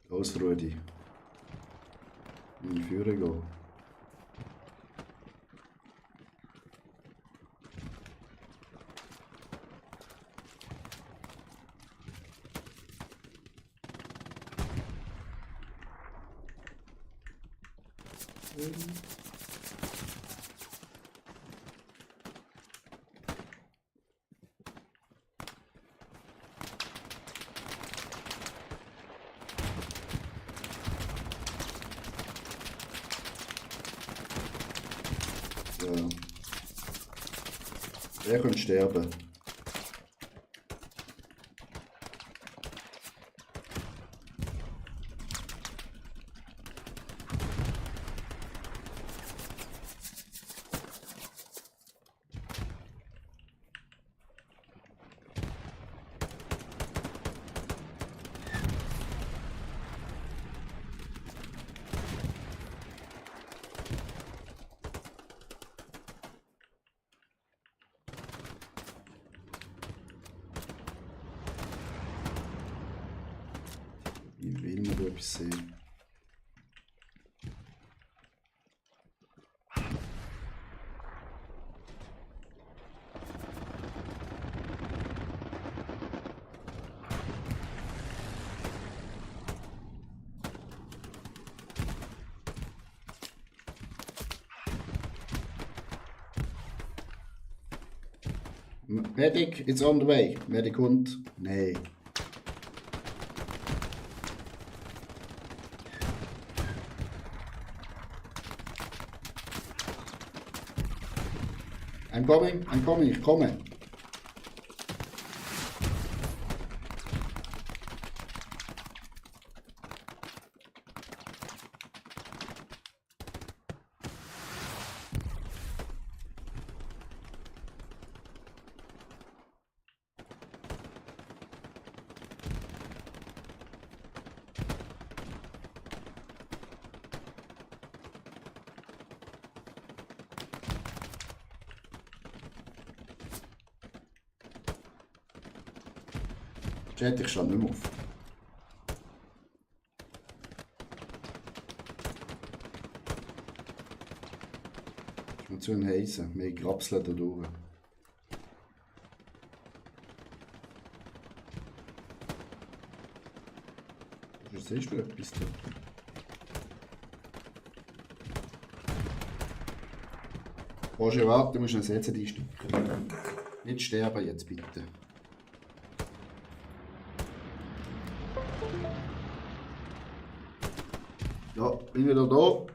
Los, Rudi. In die Führung gehen. So. Wer könnte sterben? Ich will noch etwas sehen. Medic, it's on the way. Medic kommt. Nein. I'm coming, ich komme. Chat, ich stand nicht mehr auf. Ich muss zu heißen. Wir grapseln da durch. Siehst du etwas da? Roger, warte, du musst noch setzen, die Stücke. Nicht sterben jetzt bitte. Ja, bin wieder da.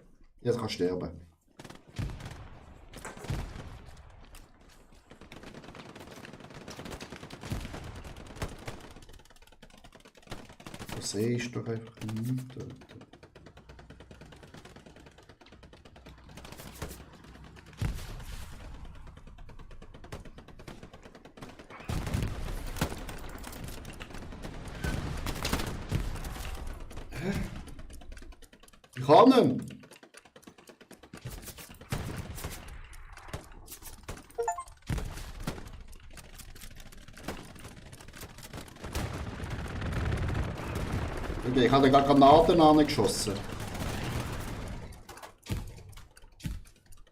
Jetzt kann ich sterben. Das siehst du doch einfach nicht. Ich kann ihn! Ich habe gerade Granaten angeschossen.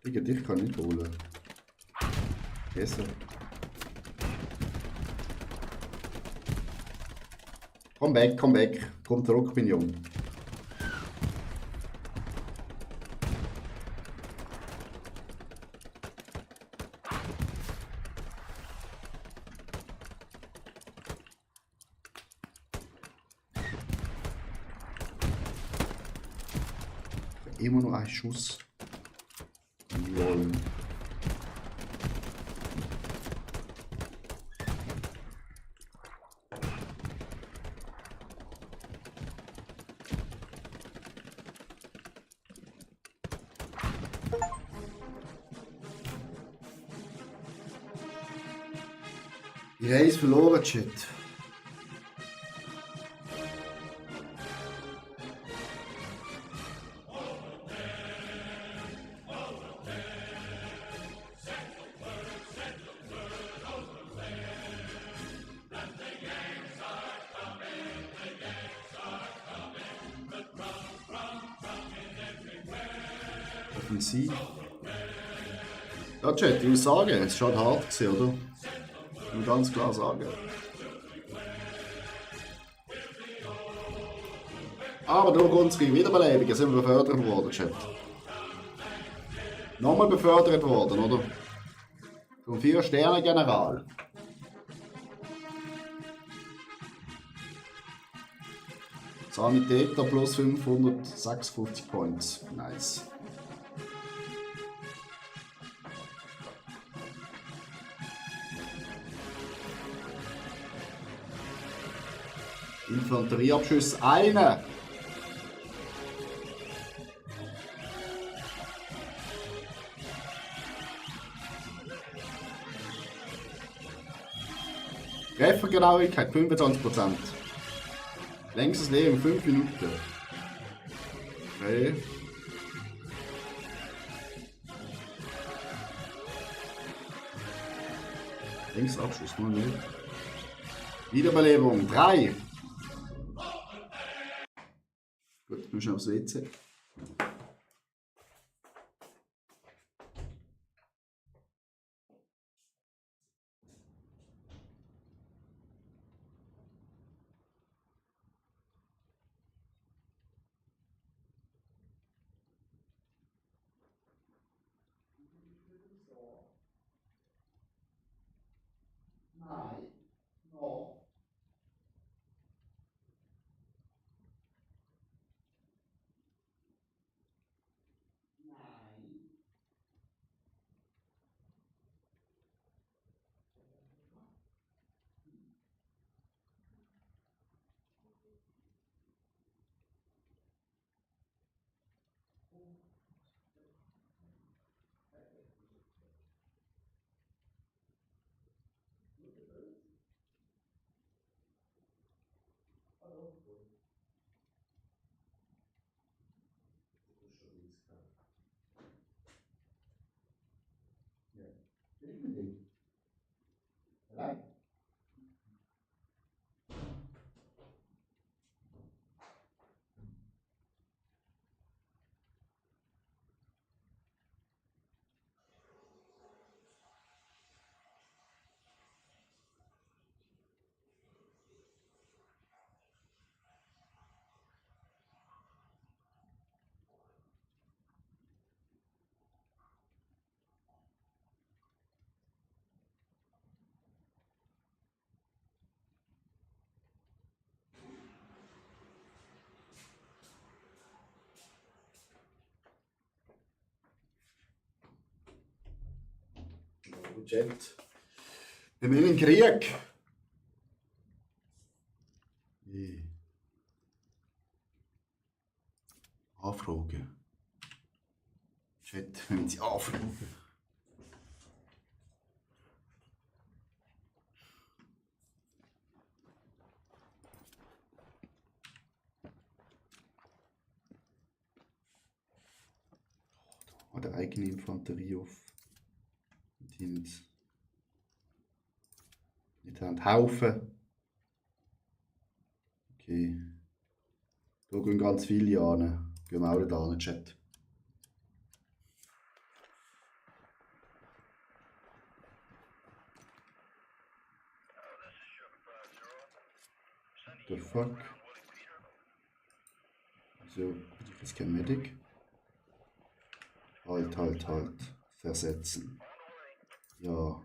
Dich kann ich nicht holen. Besser. Komm weg, komm weg. Komm zurück, bin jung. Immer nur ein Schuss. Lol. Die Reise verloren, Chat. Offensiv. Ja, Chat, ich muss sagen, es war schon hart gewesen, oder? Ich muss ganz klar sagen. Aber durch unsere Wiederbelebungen sind wir befördert worden, Chat. Nochmal befördert worden, oder? Zum 4-Sterne-General. Sanitäter plus 556 Points. Nice. Infanterieabschuss eine. Treffergenauigkeit 25%. Längstes Leben 5 Minuten. Okay. Linksabschuss, nur nicht. Wiederbelebung 3. Gut, wir müssen aufs WC. Nein, no. Nein. Ja. Definitiv. Allein. Chat. Wir sind im Krieg. Anfragen. Chat, wenn Sie anfragen. Oder eigene Infanterie auf. Nicht haben Haufen. Okay. Da gehen ganz viele an. Gehen wir auch nicht an, Chat. The fuck? So, ich ist kein Medic. Halt. Versetzen. Ja.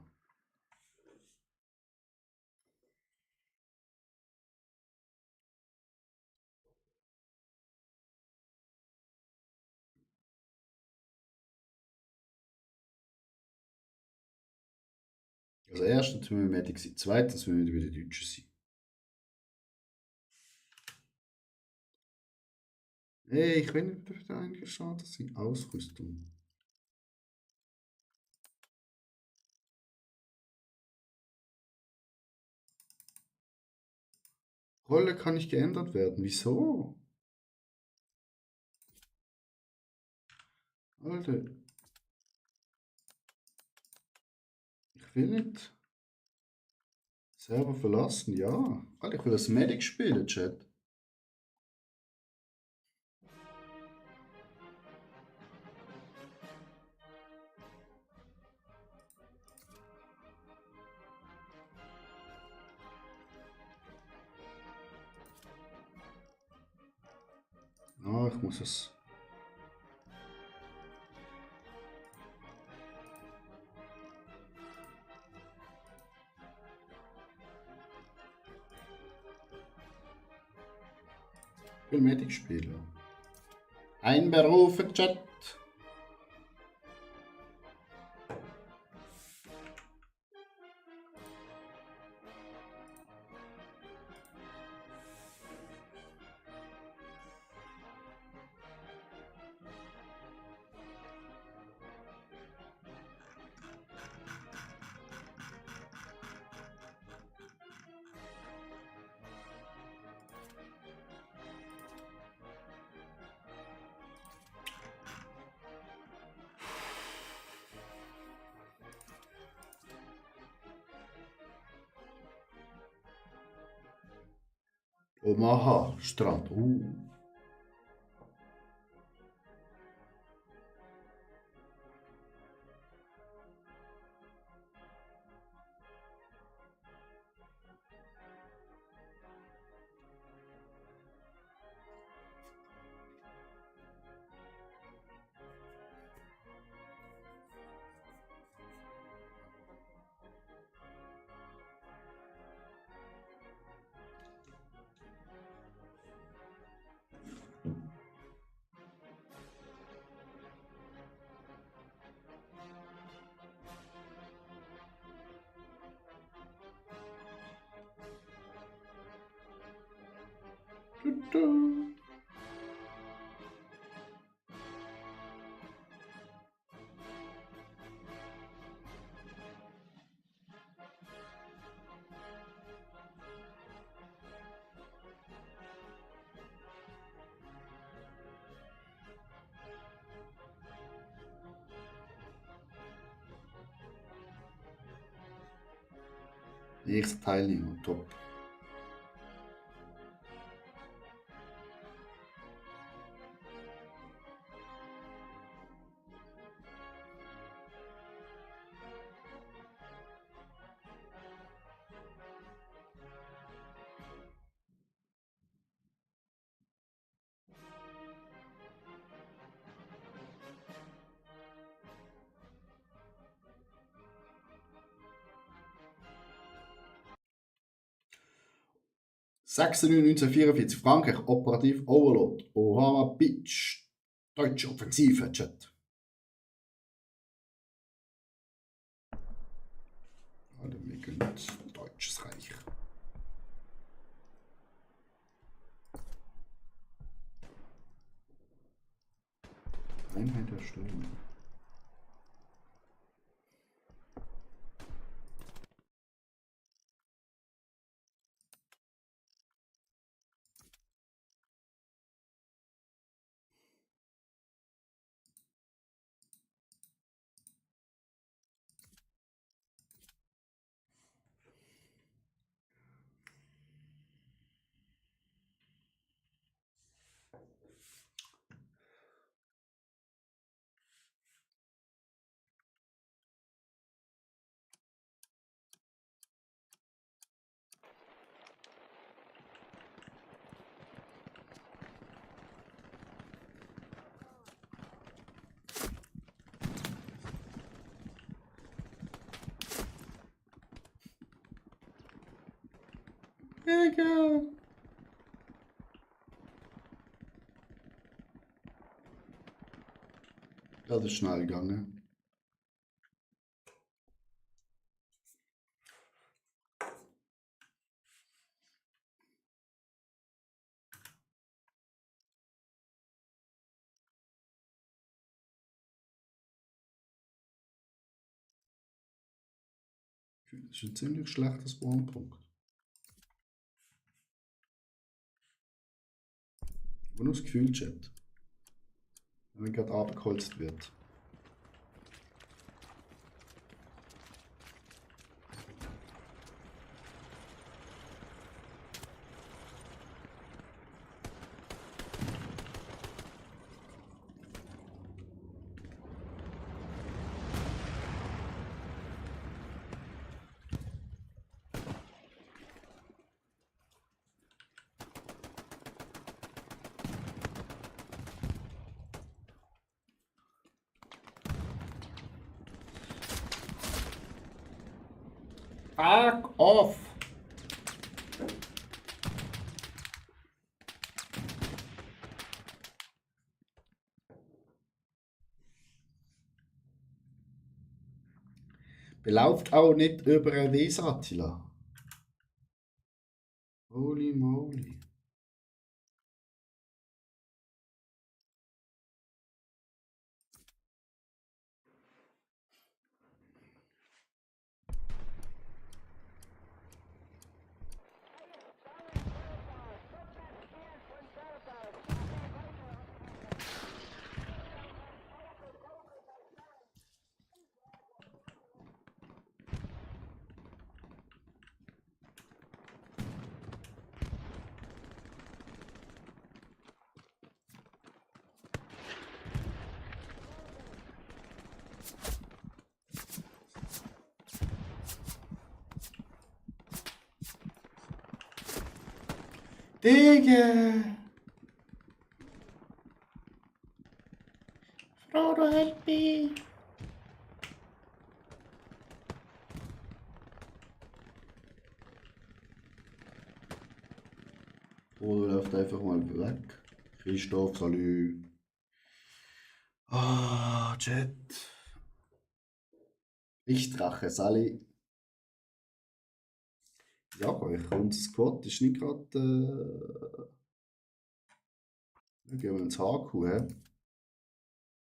Also erstens müssen wir Medic sein, zweitens müssen wir wieder Deutsche sein. Hey, ich will nicht dafür eingeschaltet sein. Ausrüstung. Rolle kann nicht geändert werden. Wieso? Alter. Ich will nicht. Server verlassen, ja. Alter, ich will das Medic spielen, Chat. Ah, ich muss es. Ich will Medic spielen. Einberufen, Chat. Omaha, Strand. Nächster Teilnehmer, top. (1944) Frankreich, Operativ Overlord, Ohama Beach, deutsche Offensive, Chat. Alter, wir gehen Deutsches Reich. Einheit erstellen. Mega. Das ist schnell gegangen. Das ist ein ziemlich schlechtes Spawnpunkt. Aber nur das Gefühl, Chat. Wenn gerade abgeholzt wird. Fuck off! Belauft auch nicht über eine Weser, Attila. Holy moly. Digga! Frodo, help me! Frodo läuft einfach mal weg. Christoph, salü. Ah, Chat. Lichtdrache, Sally. Ja, unser Squad ist nicht gerade. Dann gehen wir ins HQ, hä?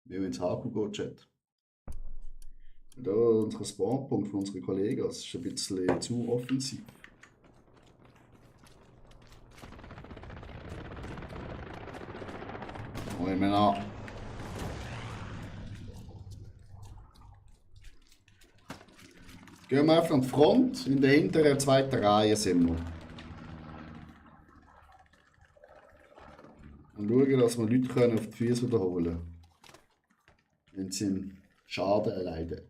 Wir ins HQ gehen, Chat. Da unser Spawnpunkt von unseren Kollegen, das ist ein bisschen zu offensiv. Moin Männer. Gehen wir einfach an die Front, in der hinteren zweiten Reihe sind wir. Und schauen, dass wir Leute können auf die Füße wiederholen können, wenn sie einen Schaden erleiden.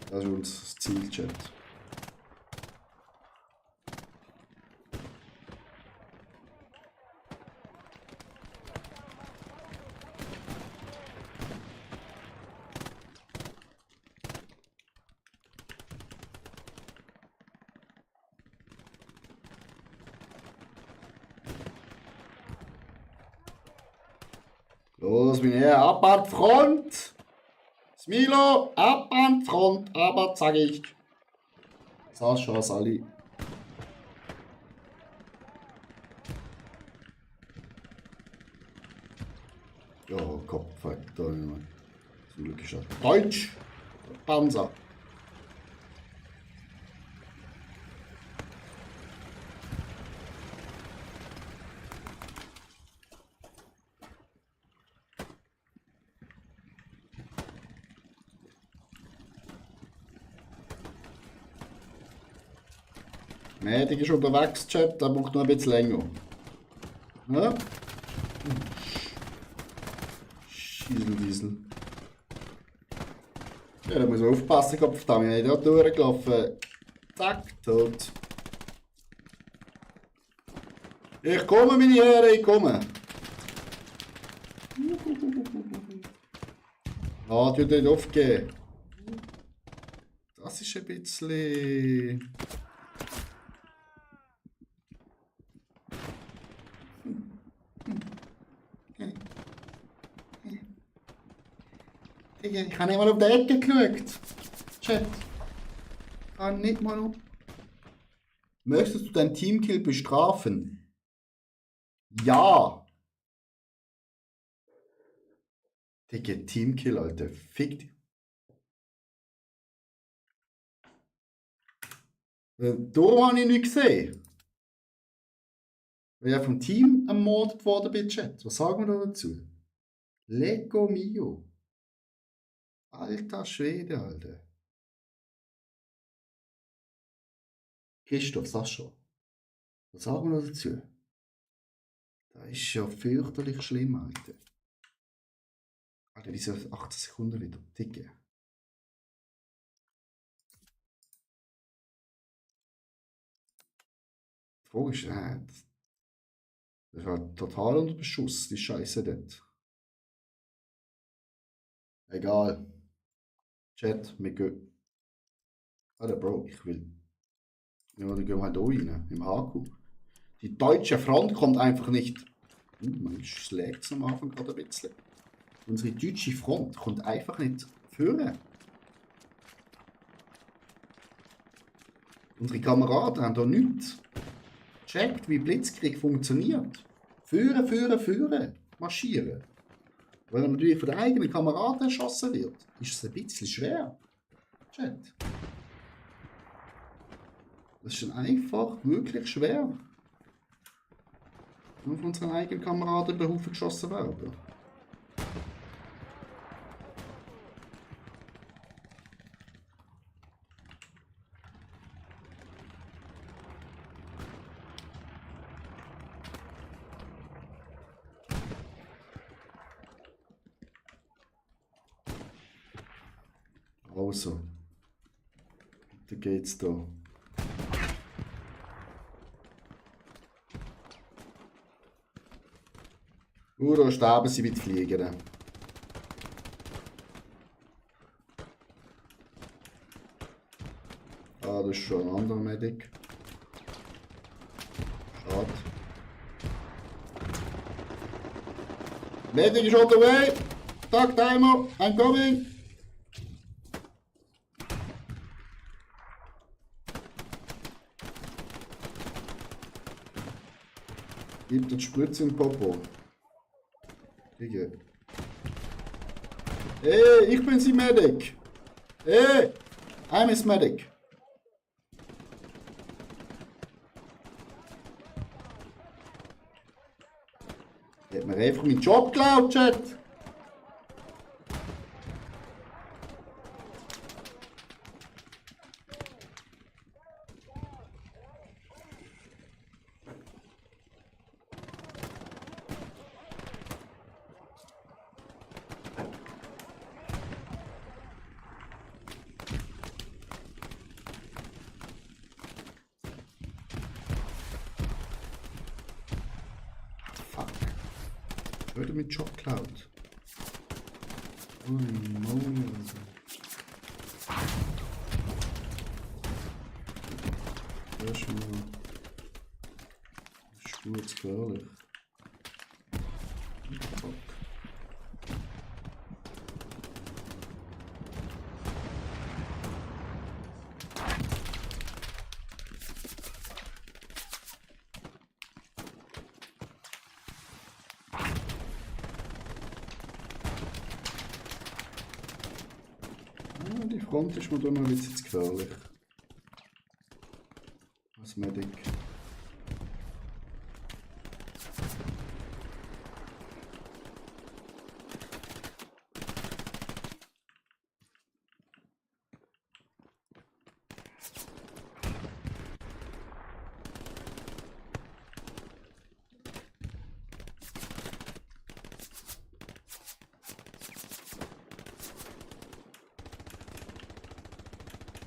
Das ist unser Ziel, Chat. Los, meine Herren, ab an die Front! Smilo, ab an die Front, aber sag ich. Sascha, Sally. Ja, Kopf, da nicht. Zum Glück ist er Deutsch. Panzer. Medic ist unterwegs, Chat, der braucht noch ein bisschen länger. Ja? Schieseldiesel. Ja, da muss man aufpassen, Kopf, da bin ich da durchgelaufen. Zack, tot. Ich komme, meine Herren, ich komme. Ah, du nicht aufgeben. Das ist ein bisschen. Ich habe nicht mal auf die Ecke geschaut. Chat. Ich habe nicht mal auf. Möchtest du dein Teamkill bestrafen? Ja. Digga, Teamkill, Alter. Fick dich. Darum habe ich nicht gesehen. Weil ich vom Team ermordet worden bin, Chat. Was sagen wir da dazu? Lego mio. Alter Schwede, Alter. Christoph, Sascha. Was sagen wir da dazu? Das ist ja fürchterlich schlimm, Alter. Alter, wieso 18 Sekunden wieder? Dicke. Die Frage ist, das war total unter Beschuss, die Scheiße dort. Egal. Chat, wir gehen. Alter, Bro, ich will. Ja, dann gehen wir halt da rein, im HQ. Die deutsche Front kommt einfach nicht. Man schlägt es am Anfang gerade ein bisschen. Unsere deutsche Front kommt einfach nicht führen. Unsere Kameraden haben da nichts gecheckt, wie Blitzkrieg funktioniert. Führen, marschieren. Wenn er natürlich von den eigenen Kameraden erschossen wird, ist es ein bisschen schwer. Chat. Das ist dann einfach wirklich schwer. Nur von unseren eigenen Kameraden über den Haufen geschossen werden. Also, da geht's da. Da sterben sie mit Fliegen. Ah, das ist schon ein anderer Medic. Schade. Medic is on the way! Tag timer, I'm coming! Gib den Spritz im Popo. Digga. Hey, ich bin sie Medic! Hey! I'm his Medic! Der hat mir einfach meinen Job geklaut, Chat! Würde mit Job klaut. Holy moly. Das ist schon gut gefährlich. Fuck. Die Front ist mir da noch ein bisschen zu gefährlich. Als Medic.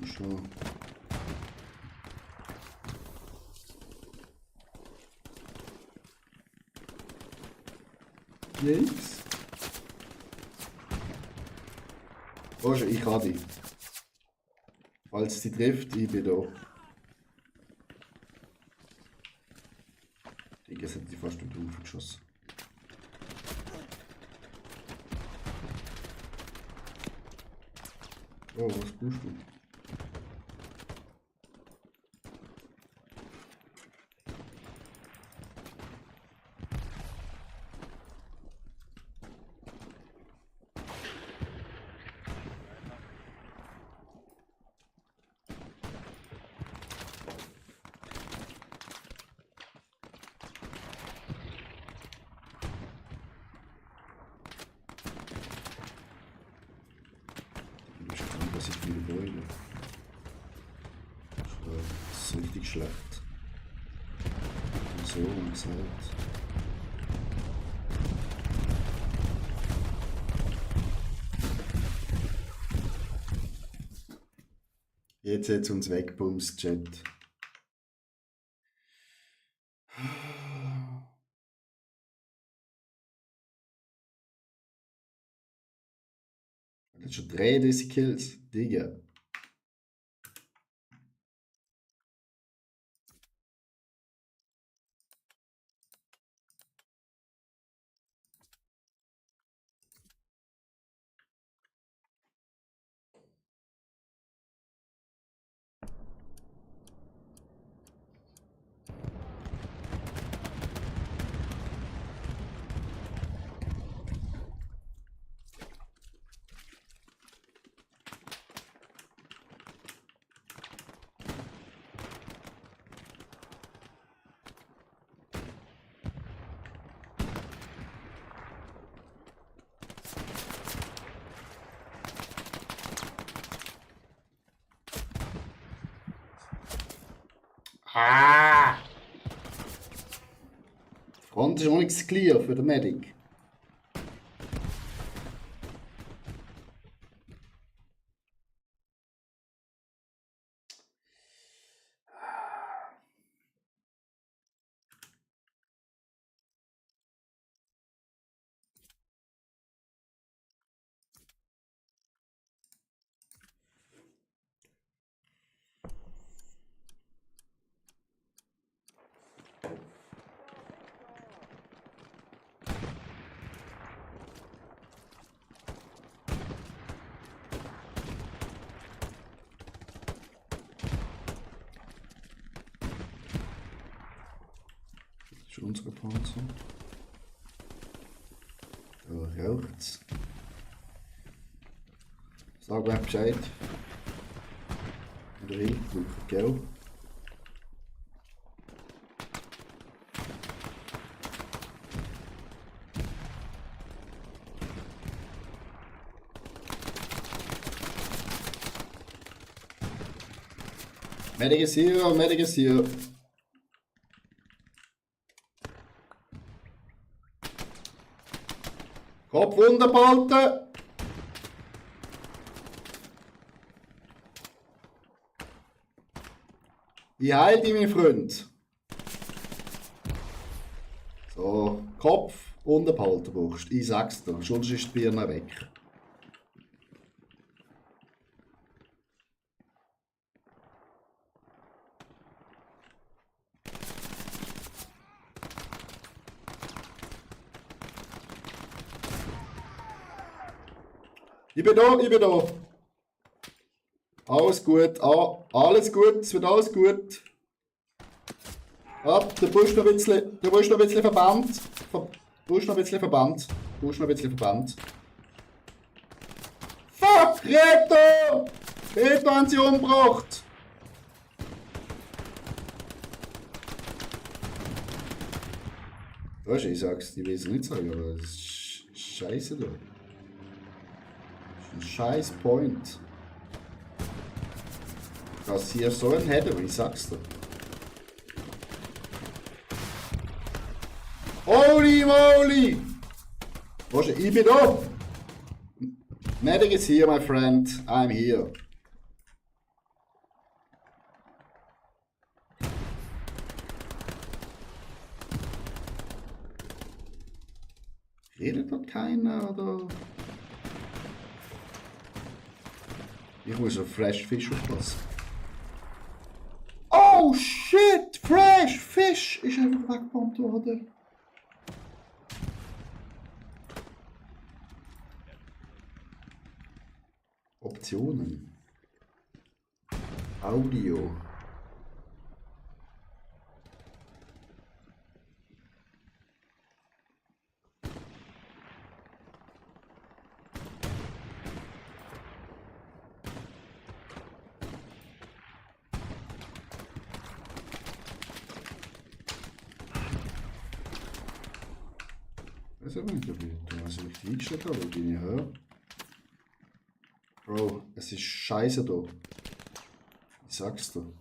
Schon. Jetzt? Oh, ich habe die. Falls sie trifft, ich bin da. Jetzt hat sie fast mit Haufen geschossen. Oh, was tust du? Das ist viele Gebäude. Das ist richtig schlecht. So und gesagt. Jetzt hat es uns wegbumst, Chat. Das ist schon 33 Kills, Digga. Ah! Die Front ist auch nichts clear für den Medic. Das ist unsere Panzer. Da raucht's. Sag mir Bescheid. Oder ich, Luca, gell? Medic is hier, Medic is hier. Kopf runterhalten! Ich heile dich, mein Freund. So, Kopf runterhalten brauchst du. Ich sag's dir, sonst ist die Birne weg. Ich bin da, ich bin da. Alles gut, alles gut, es wird alles gut. Du brauchst noch ein bisschen Verband. Du brauchst noch ein bisschen Verband. Fuck, Reto! Reto haben sie umgebracht. Weißt du, ich sag's, ich will es nicht sagen, aber es ist scheiße da. Das ist ein scheiß Point. Das hier so ein Header, ich sag's dir. Holy moly! Weißt du, ich bin da! Medic is here, my friend. I'm here. Redet dort keiner, oder? Ich muss auf Fresh Fish aufpassen. Oh shit! Fresh Fish ist einfach weggebombt worden. Optionen. Audio. Ich weiß nicht, ob ich das richtig eingestellt habe, ob ich nicht höre. Bro, es ist scheiße da. Ich sag's dir.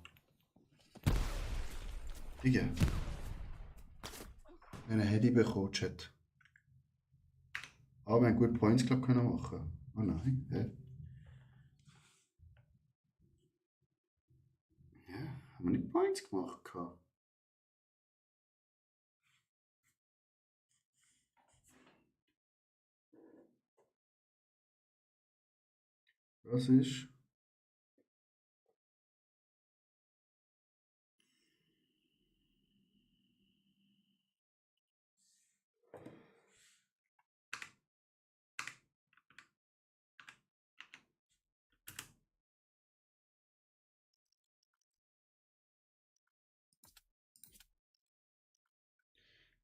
Digga. Wenn er Handy bekommen, Chat. Aber wir haben gute Points, glaube ich, können machen. Oh nein, hä? Ja, haben wir nicht Points gemacht? Was ist?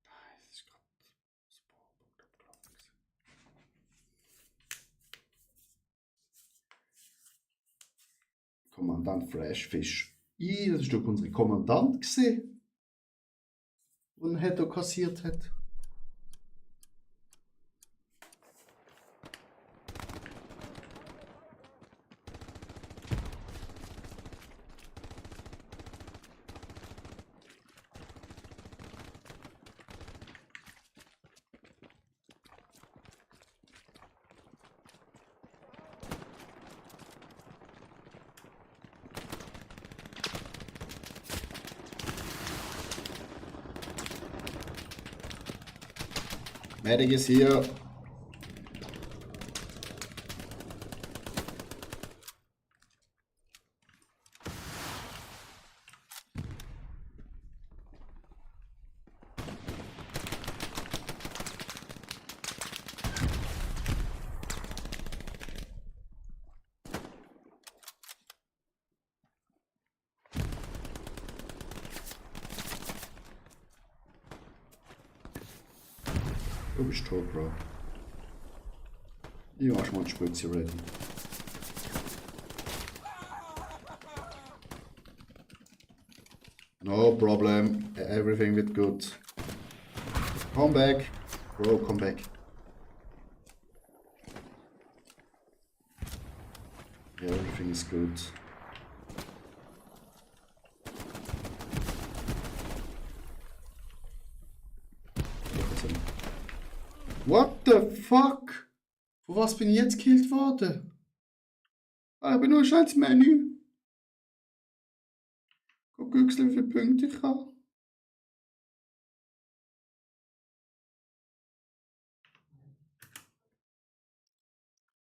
Das ist gerade Spawnpunkt abgelaufen. Kommandant Freshfish. Das ist doch unser Kommandant gesehen. Und er da kassiert hat. Medic ist hier. Du bist tot, Bro. Ich mach mal die Spritze ready. No problem. Everything wird good. Come back. Bro, come back. Yeah, everything is good. What the fuck? Von was bin ich jetzt gekillt worden? Ah, ich bin nur schnell ins Menü. Guck, wie viele Punkte ich habe.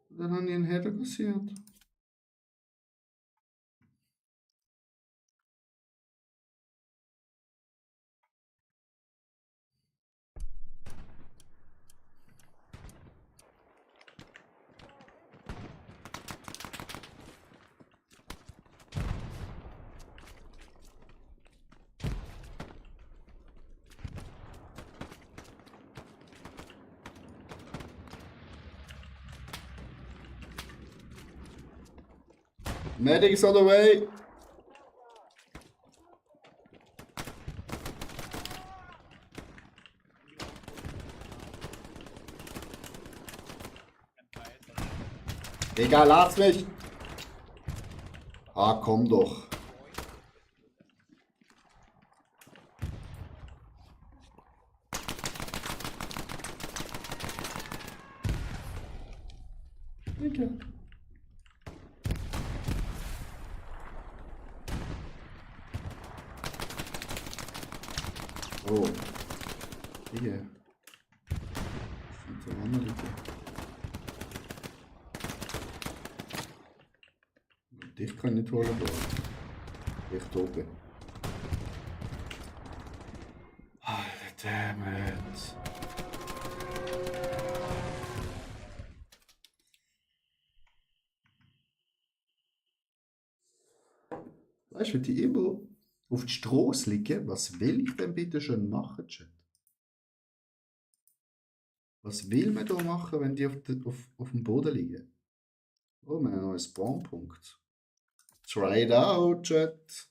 Dann habe ich einen Header kassiert. Medic is on the way. Digga, lass mich. Ah, komm doch. Digga. Oh. Hier. Sind da andere Leute? Dich kann ich nicht holen, Bro. Echt oben. Damn it. Weißt du, wenn die immer auf die Straße liegen, was will ich denn bitte schon machen, Chat? Was will man da machen, wenn die auf dem Boden liegen? Oh, wir haben einen neuen Spawnpunkt. Try it out, Chat.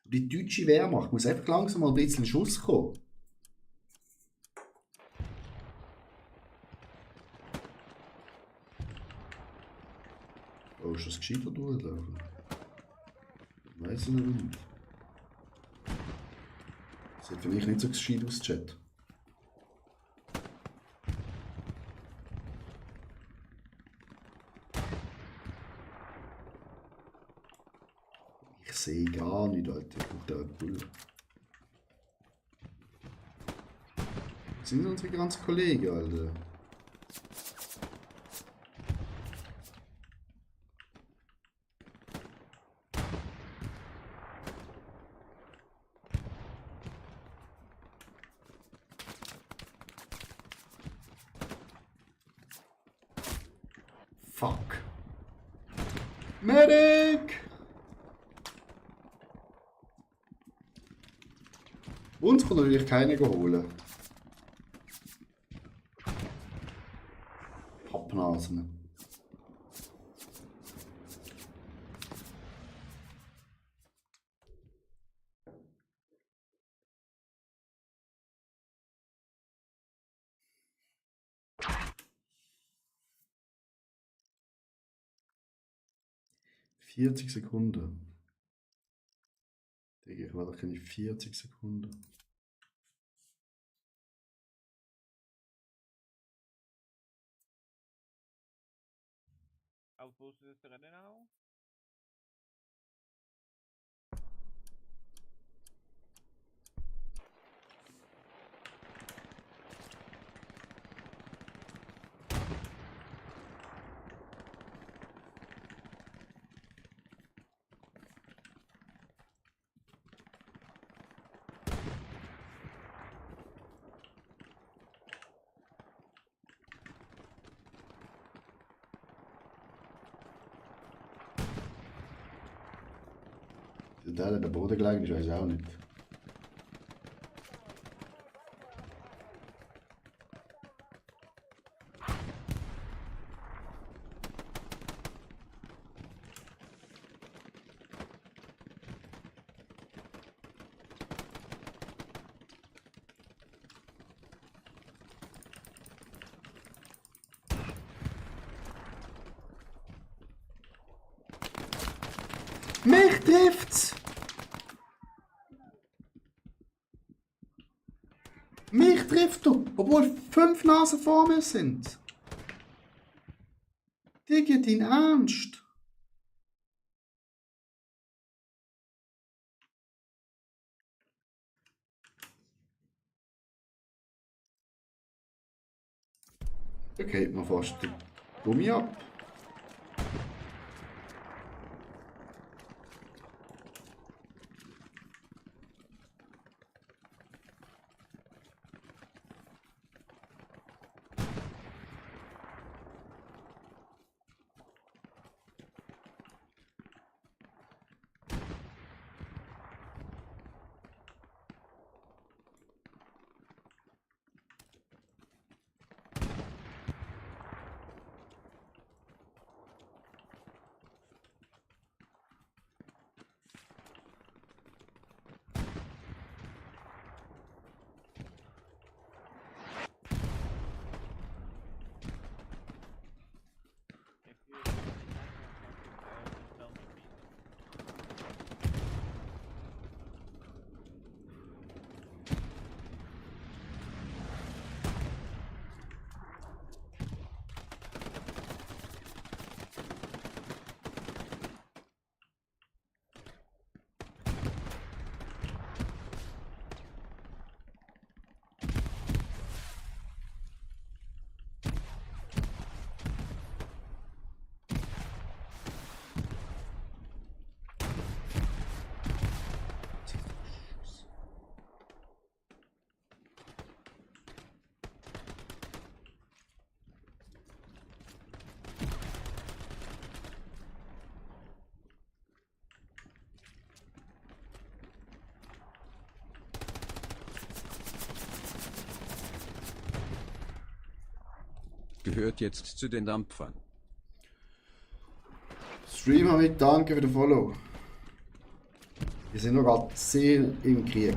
Die deutsche Wehrmacht muss einfach langsam mal ein bisschen in Schuss kommen. Oh, ist das gescheiter durchlaufen? Weiß ich nicht. Sieht für mich nicht so gescheit aus, Chat. Ich sehe gar nicht, Alter. Ich brauche da einen Bull. Was sind unsere ganzen Kollegen, Alter? Fuck. Medic! Uns kann natürlich keiner holen. Pappnasen. ...40 Sekunden. Digga, ich war doch keine 40 Sekunden. How close is this to now? Der der Boden gelegen ist, weiß ich auch nicht. Mich trifft's! Mich trifft er, obwohl 5 Nasen vor mir sind. Digga, dein Ernst? Da geht mir fast der Gummi ab. Gehört jetzt zu den Dampfern. Streamer mit, danke für den Follow. Wir sind noch gerade sehr im Krieg.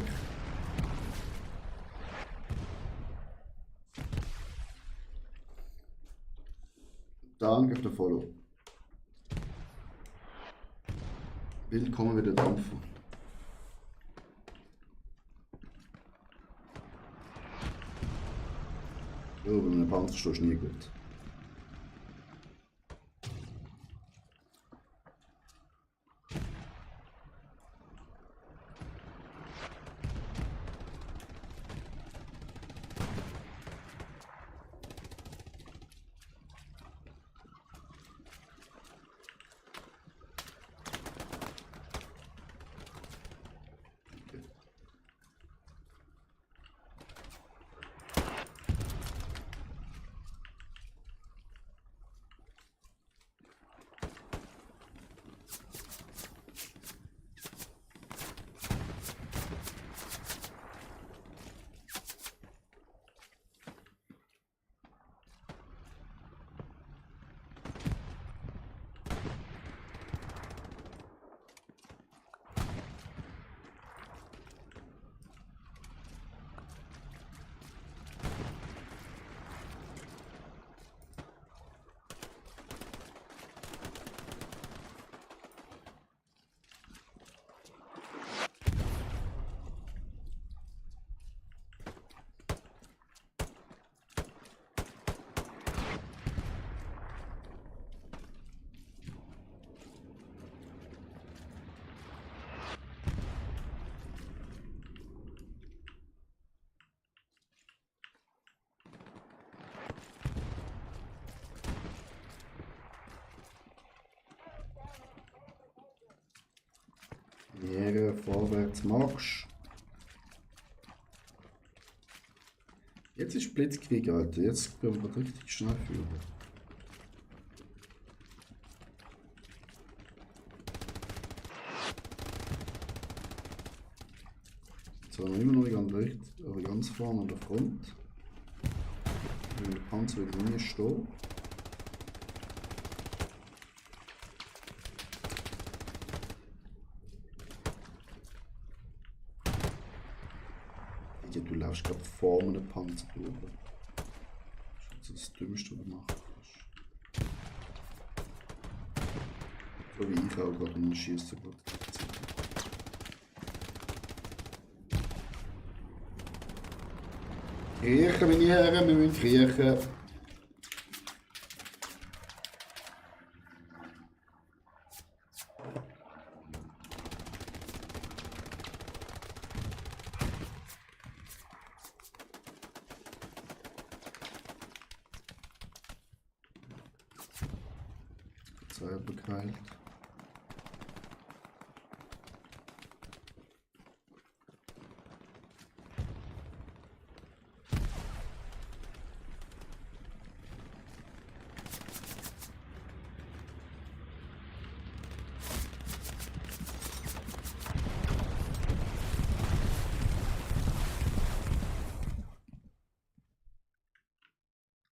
Danke für den Follow. Willkommen wieder Dampfer. Ja, bei einem Panzer stehst du nie gut. Jäger, vorwärts, Marsch. Jetzt ist Blitzkrieg, Alter. Jetzt gehen wir richtig schnell führen. So, noch immer noch ganz vorne an der Front. Wenn der Panzer wieder nie steht. Ja, du läufst gerade vor einem Panzer durch. Das ist das Dümmste, was du machen kannst. So wie ich auch gerade in den Schießen gerade. Kriechen, meine Herren, wir müssen kriechen. Selber geheilt.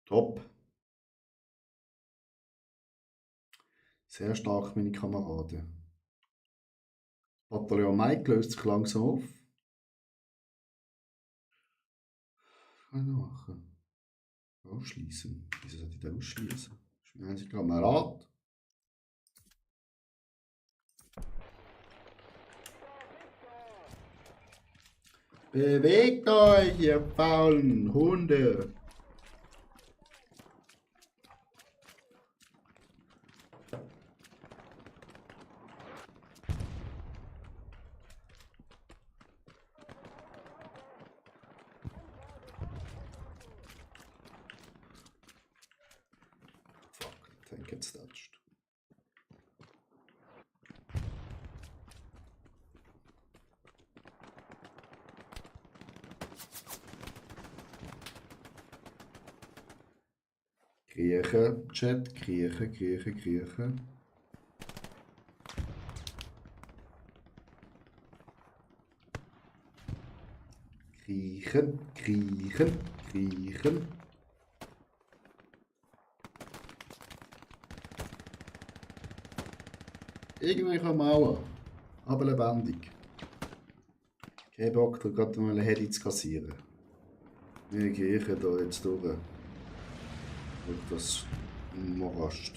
Top. Sehr stark, meine Kameraden. Bataillon Mike löst sich langsam auf. Was kann ich noch machen? Ausschließen. Wieso sollte ich den ausschließen? Das ist mein einziger Kamerad. Bewegt euch, ihr faulen Hunde! Tank gets touched. Kriechen, Chat, kriechen, kriechen, kriechen. Kriechen, kriechen, kriechen. Irgendwelche Mauer, aber lebendig. Kein Bock, da gerade mal ein Heli zu kassieren. Wir kriechen da jetzt durch. Durch das Morast.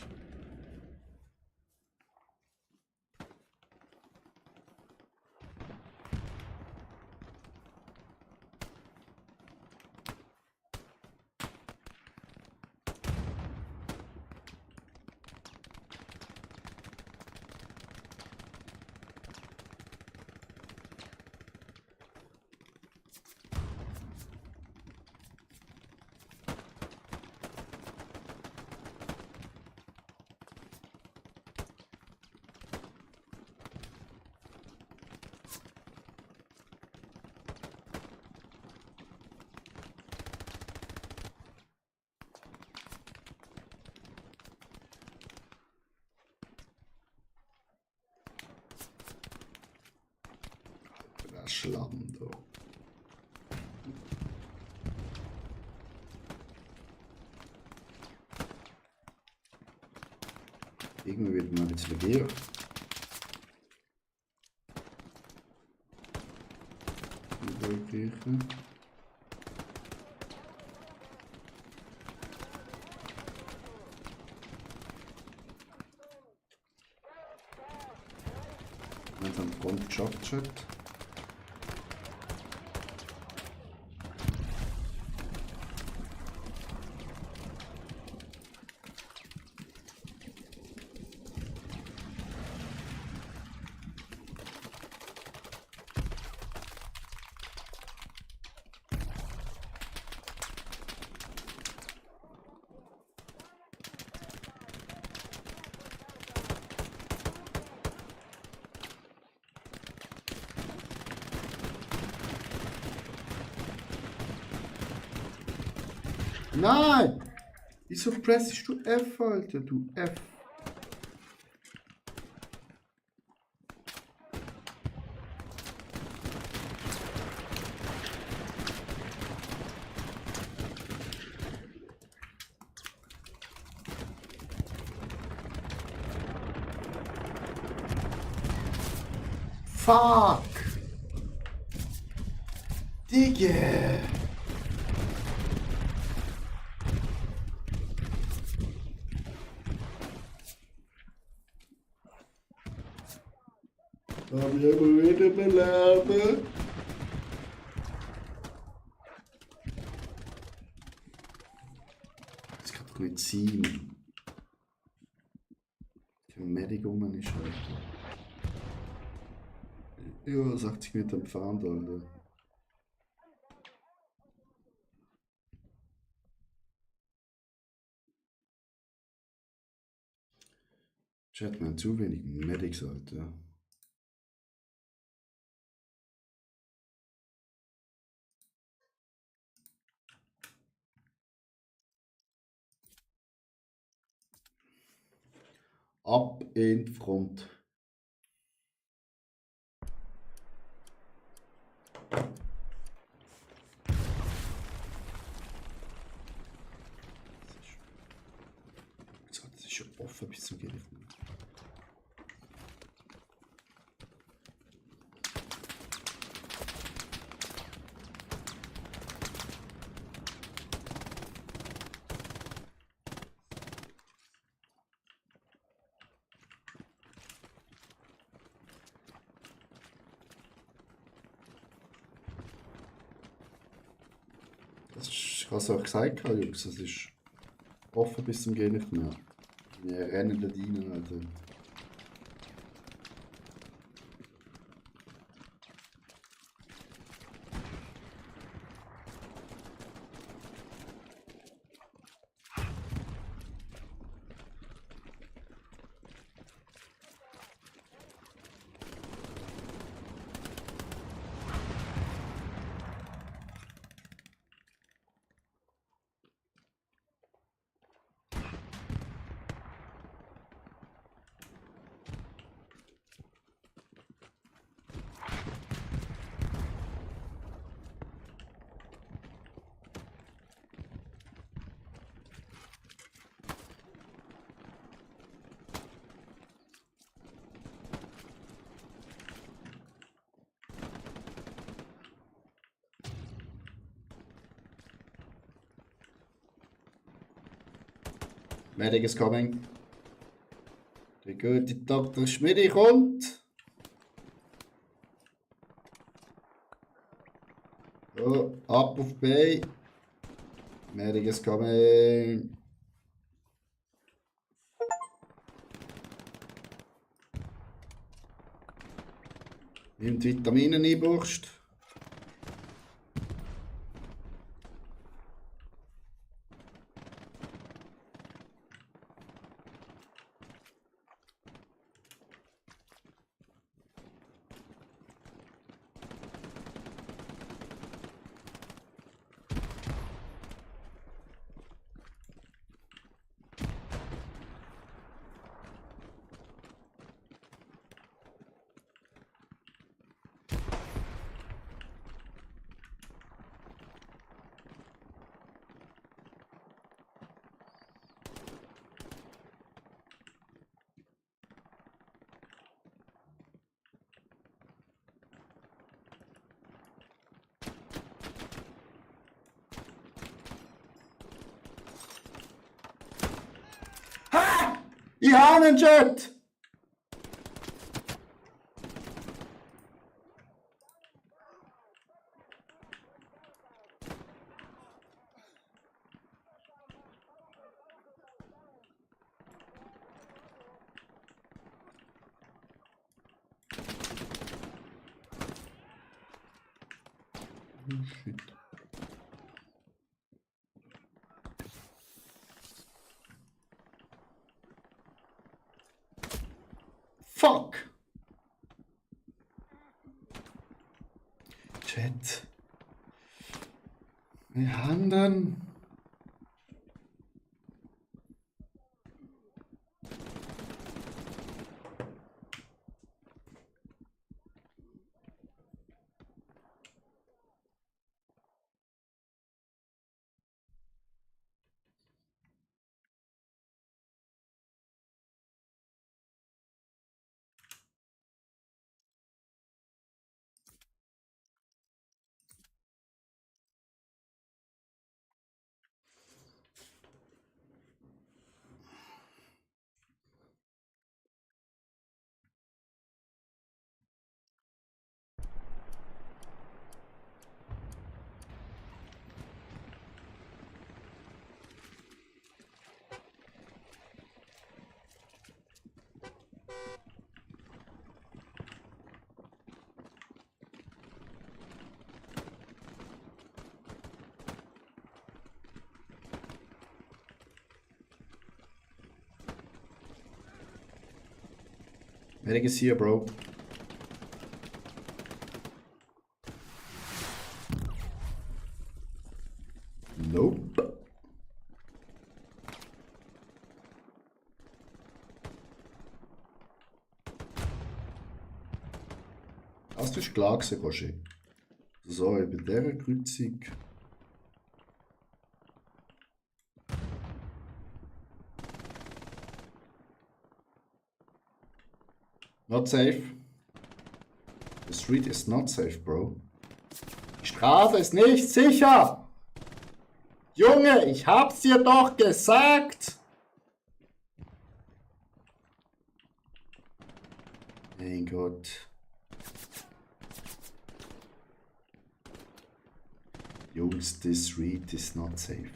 Der Schlamm da. Irgendwie wird man jetzt legiert. Kriechen. Wir haben den Front geschafft, Chat. Nein! Wieso pressest du F, Alter, du F? Fuck! Digga! Hab ich immer wieder beladen. Das kann doch nicht sein. Kein Medic rum ist halt. Ja, 80 Meter entfernt, Alter. Chat, man, zu wenig Medics, Alter. Ab in die Front. Das ist schon offen bis zum Gehen. Ich habe es euch gesagt, Jungs, es ist offen bis zum Gehen nicht mehr. Wir rennen da rein, Alter. Medic is coming. Der gute Dr. Schmidi kommt. So, ab auf B. Medic is coming. Nimmt Vitaminen einbuchst. Ich habe einen Jet! Oh shit. Fuck! Chat. Wir haben dann. Medic is here, bro. Nope. Das ist klar gewesen, Roger. So, über dieser Kreuzung. Not safe. The street is not safe, bro. Die Straße ist nicht sicher! Junge, ich hab's dir doch gesagt! Mein Gott. Jungs, the street is not safe.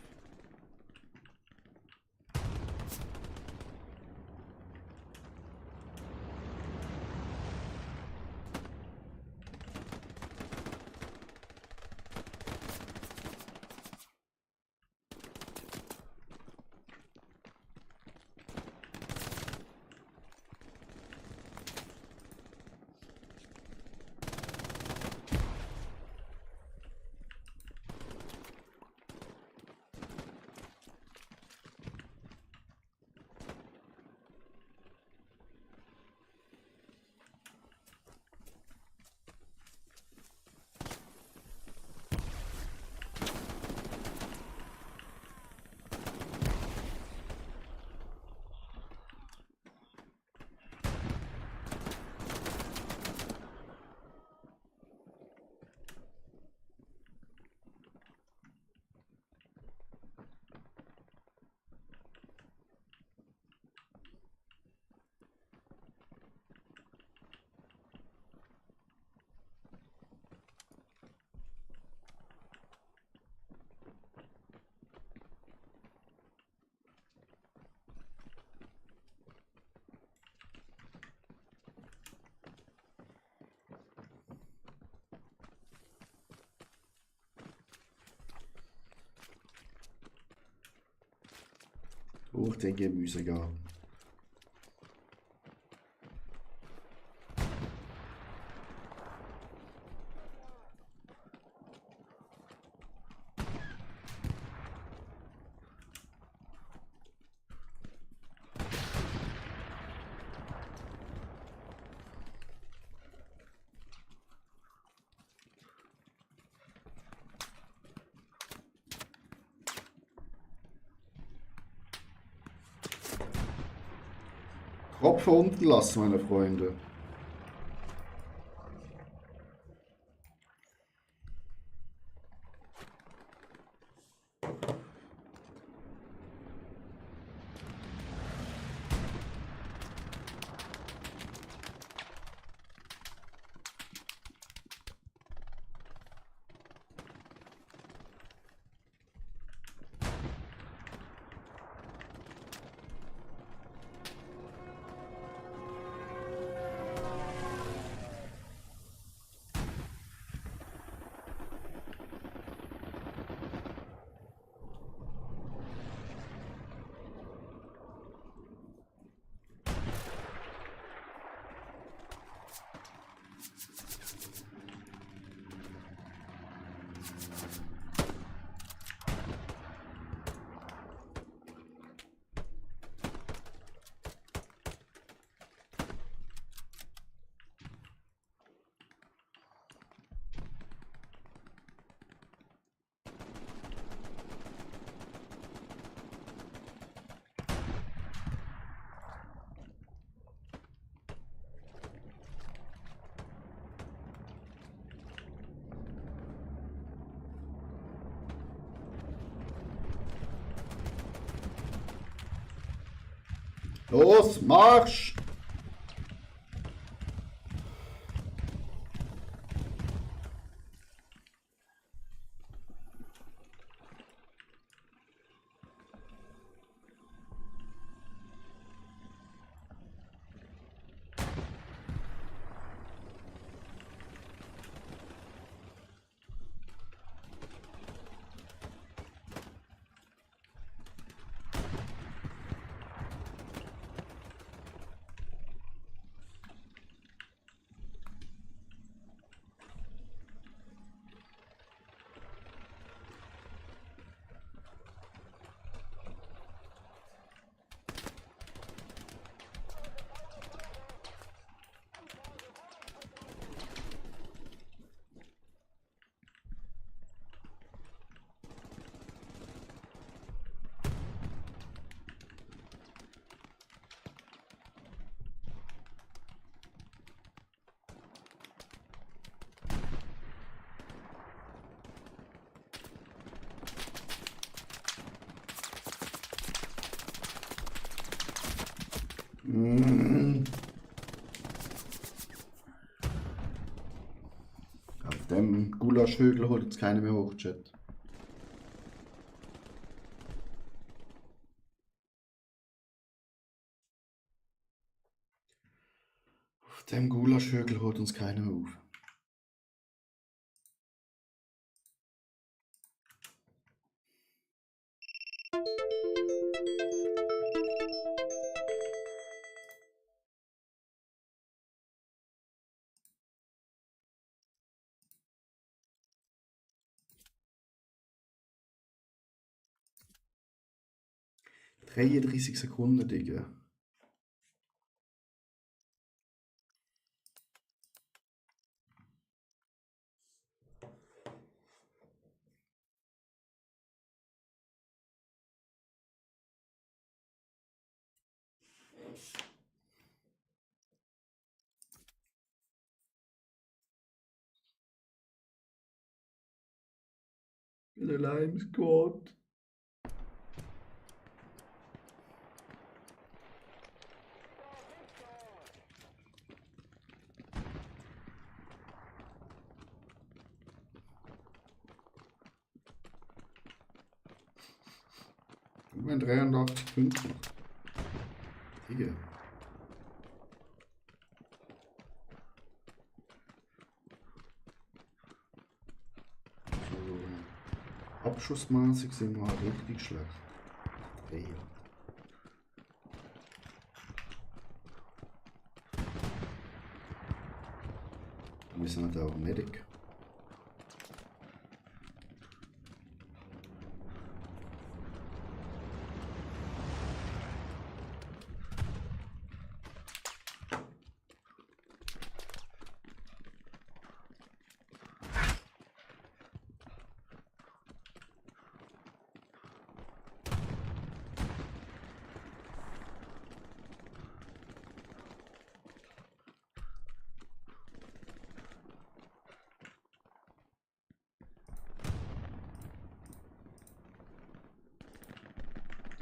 Durch den Gemüse gehen. Kopf unten lassen, meine Freunde. Los, Marsch! Dem Gulaschhögel holt jetzt keiner mehr hoch, Chat. Auf dem Gulaschhögel holt uns keiner mehr auf. – 33 Sekunden, Digga. Bin allein im Squad. Mein 83 Punkte. Digga. So, abschussmäßig sind wir halt richtig schlecht. Hey. Wir sind halt auch Medic.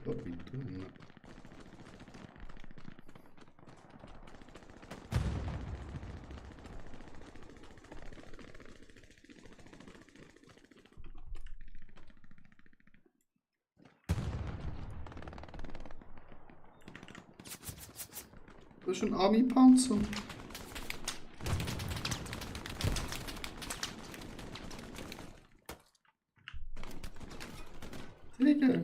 Ja, bitte. Ja. Das ist ein Army-Panzer. Digga.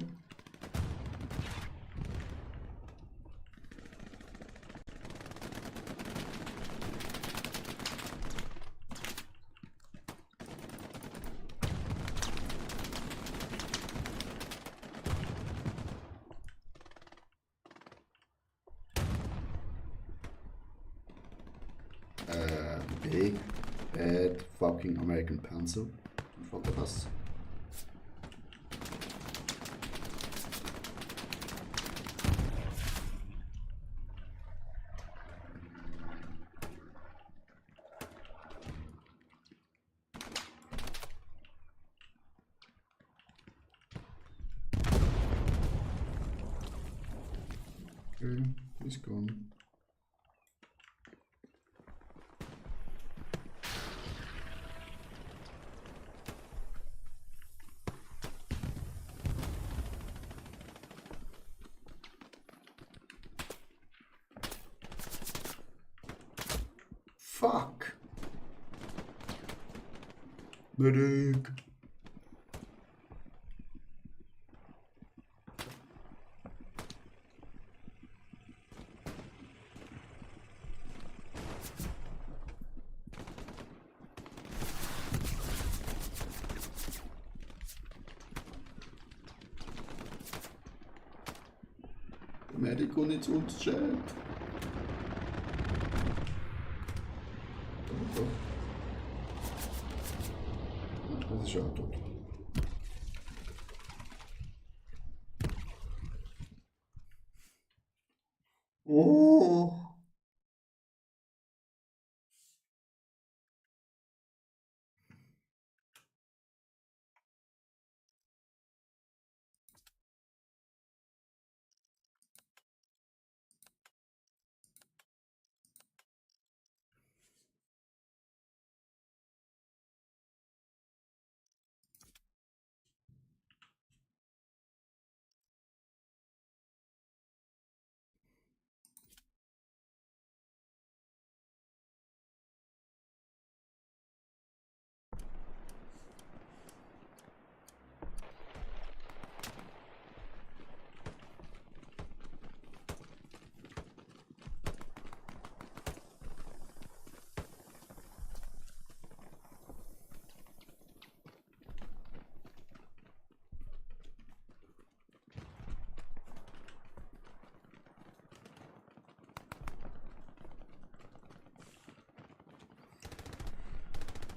Big bad fucking American Panzer. Fuck was? Okay, he's gone. Fuck. Medic. Medic kommt nicht zu uns, Chat. Das ist ja tot. Oh.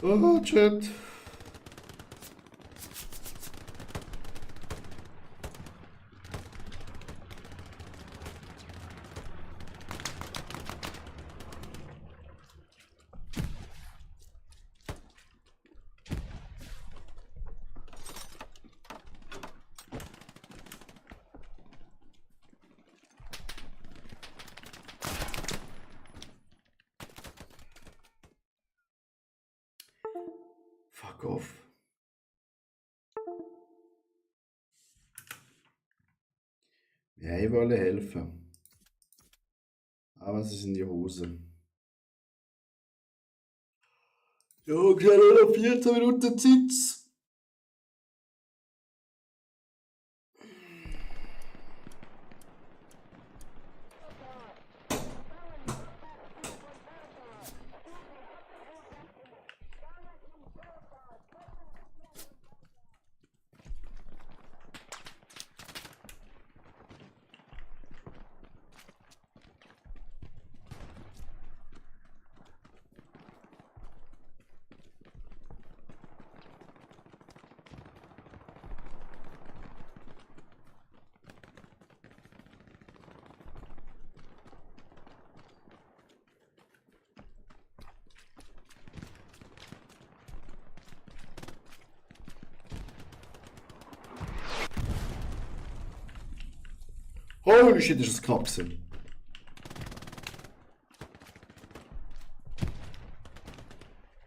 Oh, Chat. Fuck off. Ja, ich wollte helfen. Aber es ist in die Hose. Ja, gerade noch 14 Minuten Zeit. Holy shit, ist das knapp gewesen.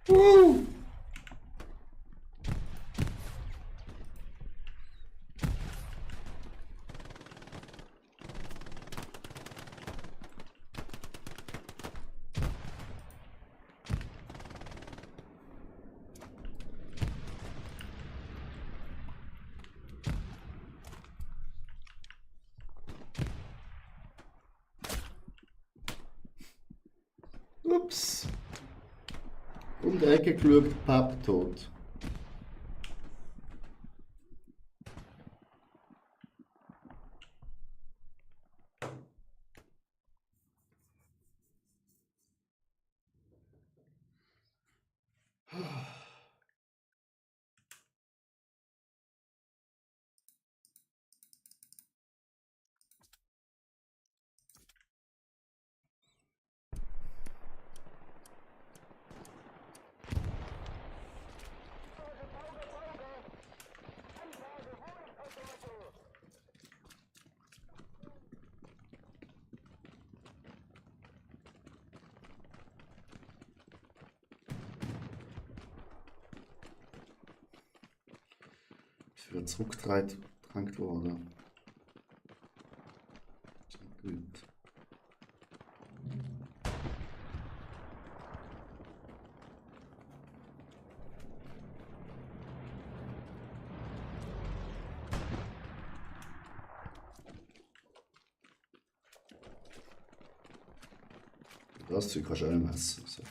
Woo! Ups. Um die Ecke geschaut, Papp tot. Es wird zurückgedrängt worden. Ist nicht gut. Das Zeug kannst du auch nicht messen. So.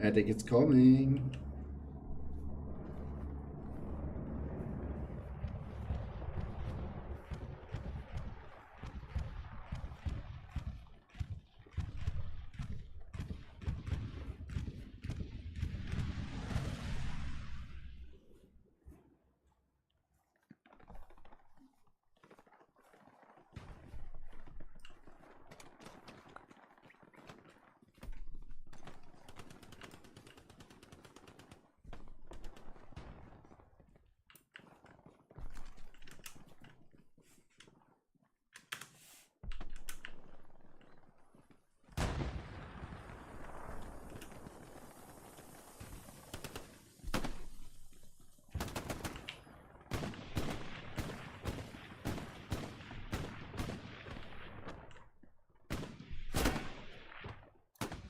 I think it's coming.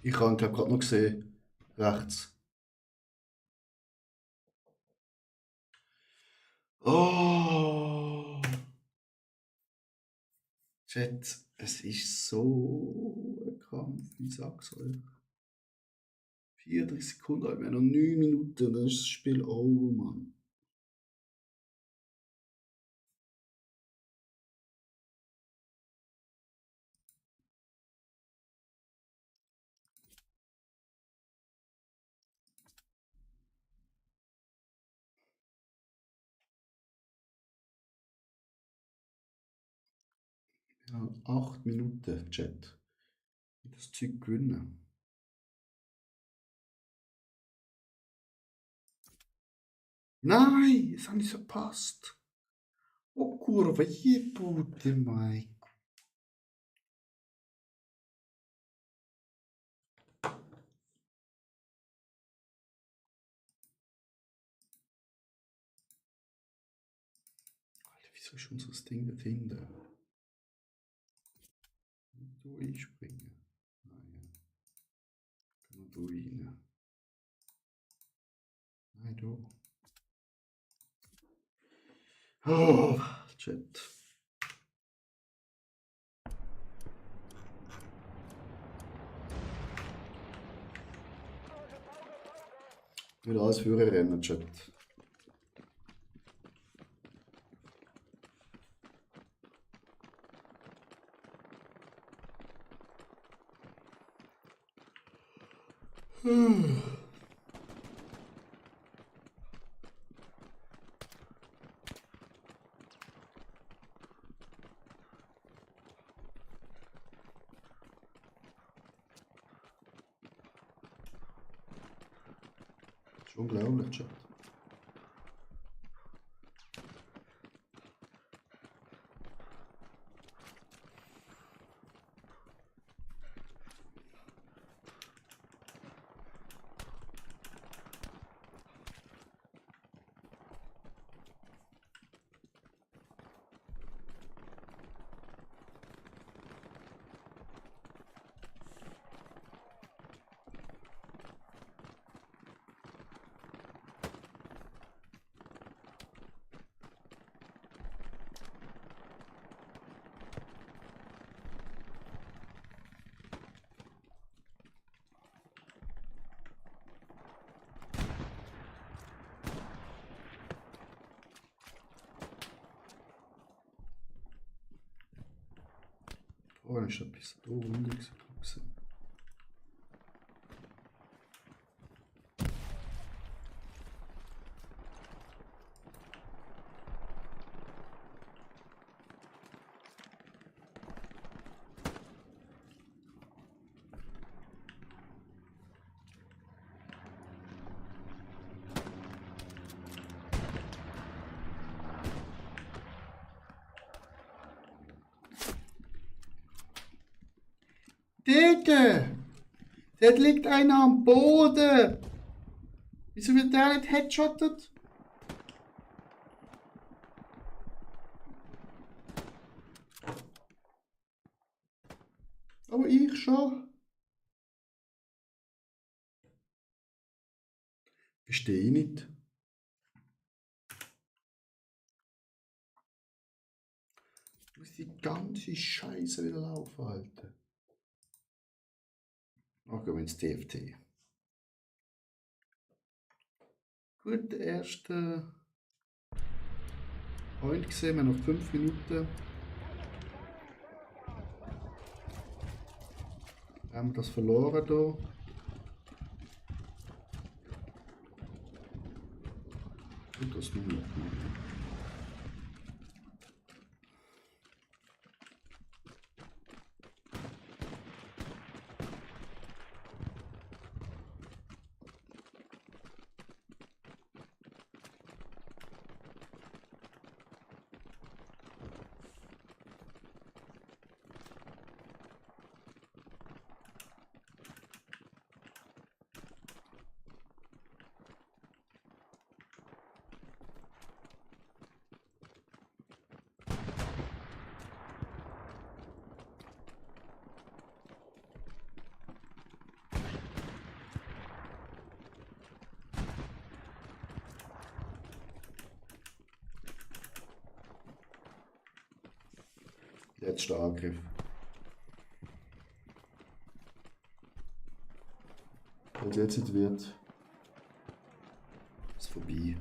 Ich habe ihn glaub, gerade noch gesehen. Rechts. Oh! Chat, es ist so ein Kampf, ich sag's euch. 34 Sekunden, wir haben noch 9 Minuten, dann ist das Spiel over, Mann. Ja, 8 Minuten, Chat. Ich das Zeug gewinnen. Nein, das habe ich verpasst. Oh, Kurve, jebute, mein. Alter, wieso ist unser Ding nicht hinten? Du einspringen. Nein, kann du rein. Nein, du. Oh, Chat. Wieder alles für rennen, Chat. Ist unglaublich, Chat. Oh, dann ist etwas da unten gewesen. Dort! Dort liegt einer am Boden! Wieso wird der nicht headshottet? Aber ich schon. Verstehe ich nicht. Ich muss die ganze Scheiße wieder laufen halten. Ach, gehen wir ins TFT. Gut, der erste Point gesehen, wir haben noch 5 Minuten. Haben wir das verloren hier? Gut, das nur noch. Letzter Angriff. Und jetzt wird es vorbei.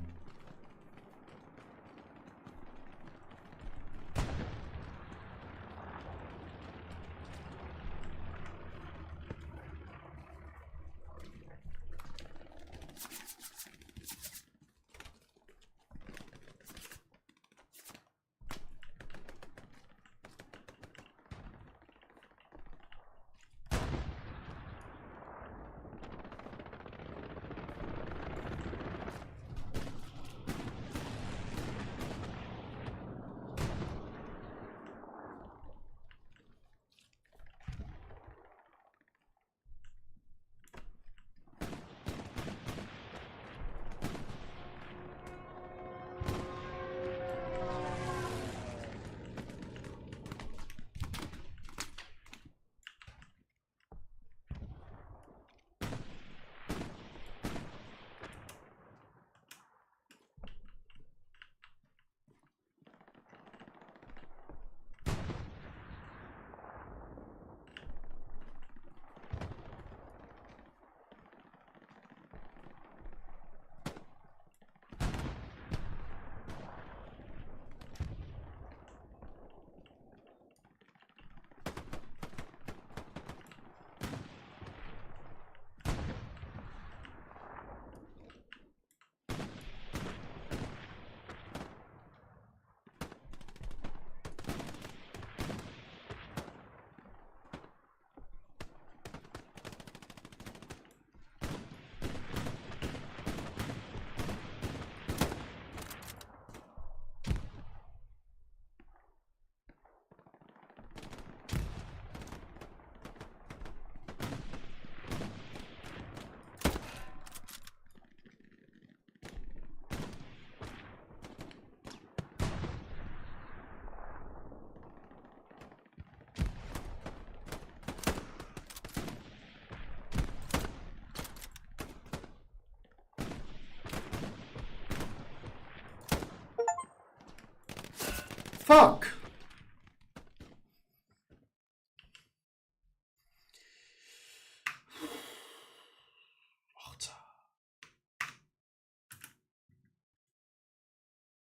Fuck!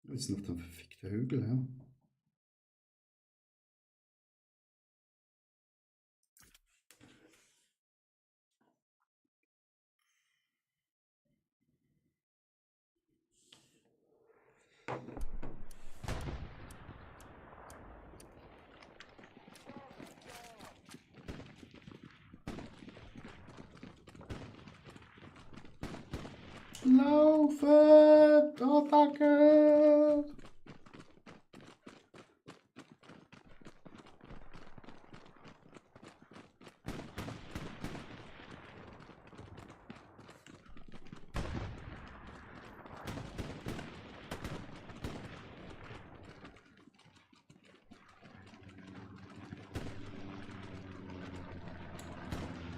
Jetzt noch der verfickte Hügel, ja? Laufen! Attacke!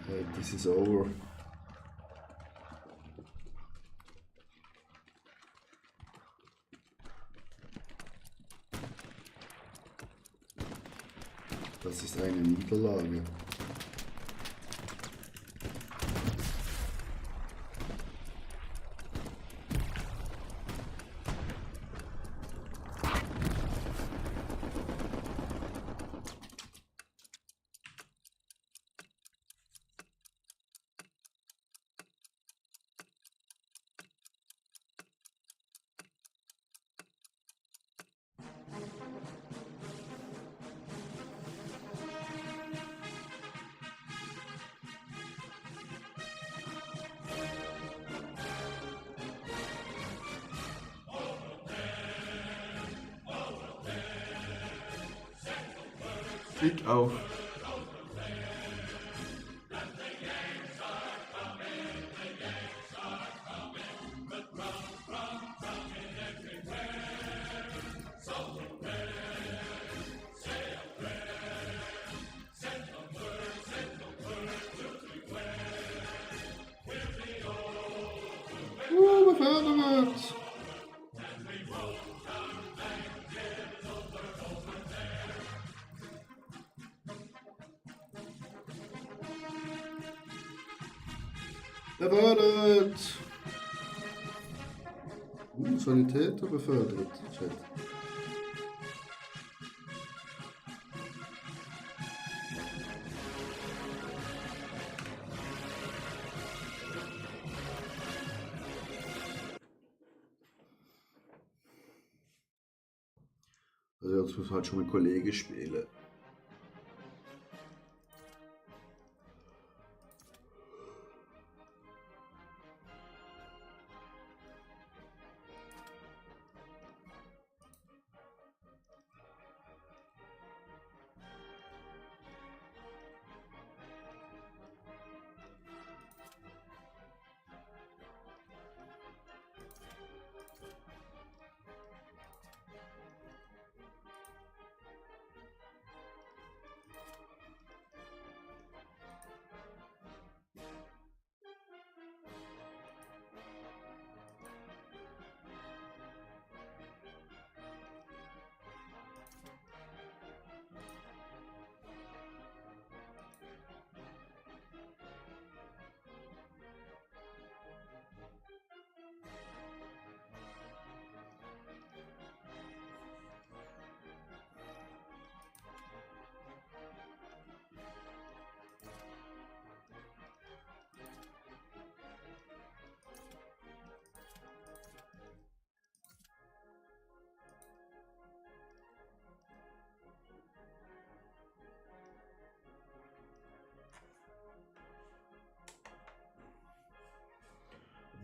Hey, this is over. Das ist eine Niederlage. Ich auch. Befördert! Befördert! Sanitäter befördert. Chat. Also jetzt muss halt schon mit Kollegen spielen.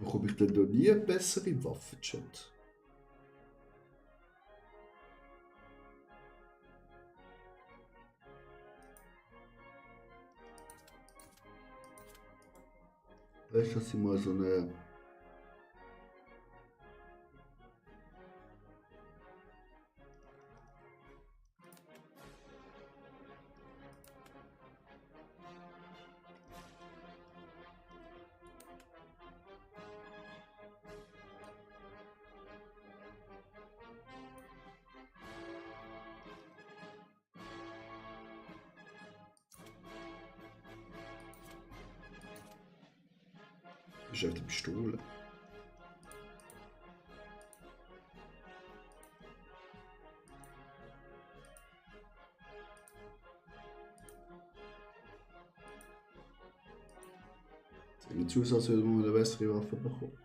Bekomme ich denn noch nie eine bessere Waffe, Chat? Weißt du, dass ich mal so eine. Das ist auf der Pistole. Sieht nicht aus, als würde man eine bessere Waffe bekommen.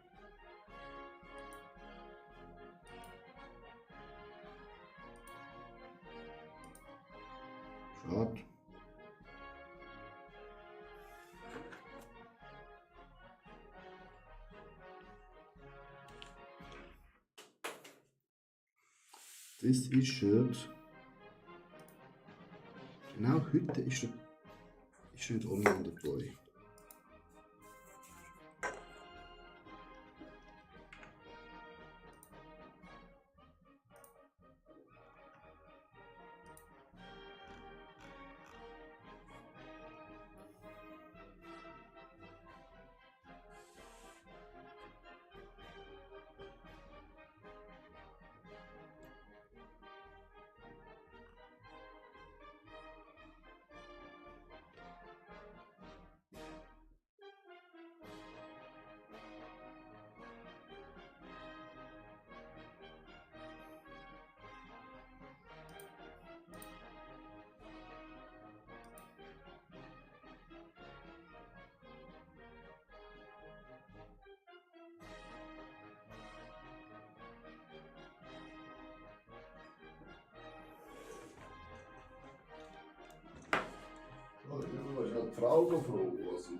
Schade. Das T-Shirt. Genau heute ist nicht online dabei. Oh, ich habe die Frau gefragt. Also.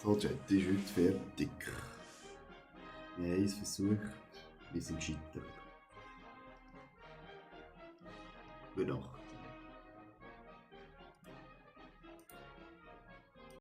So, Chat, ist heute fertig. Wir haben es versucht, wir sind gescheitert. Gute Nacht.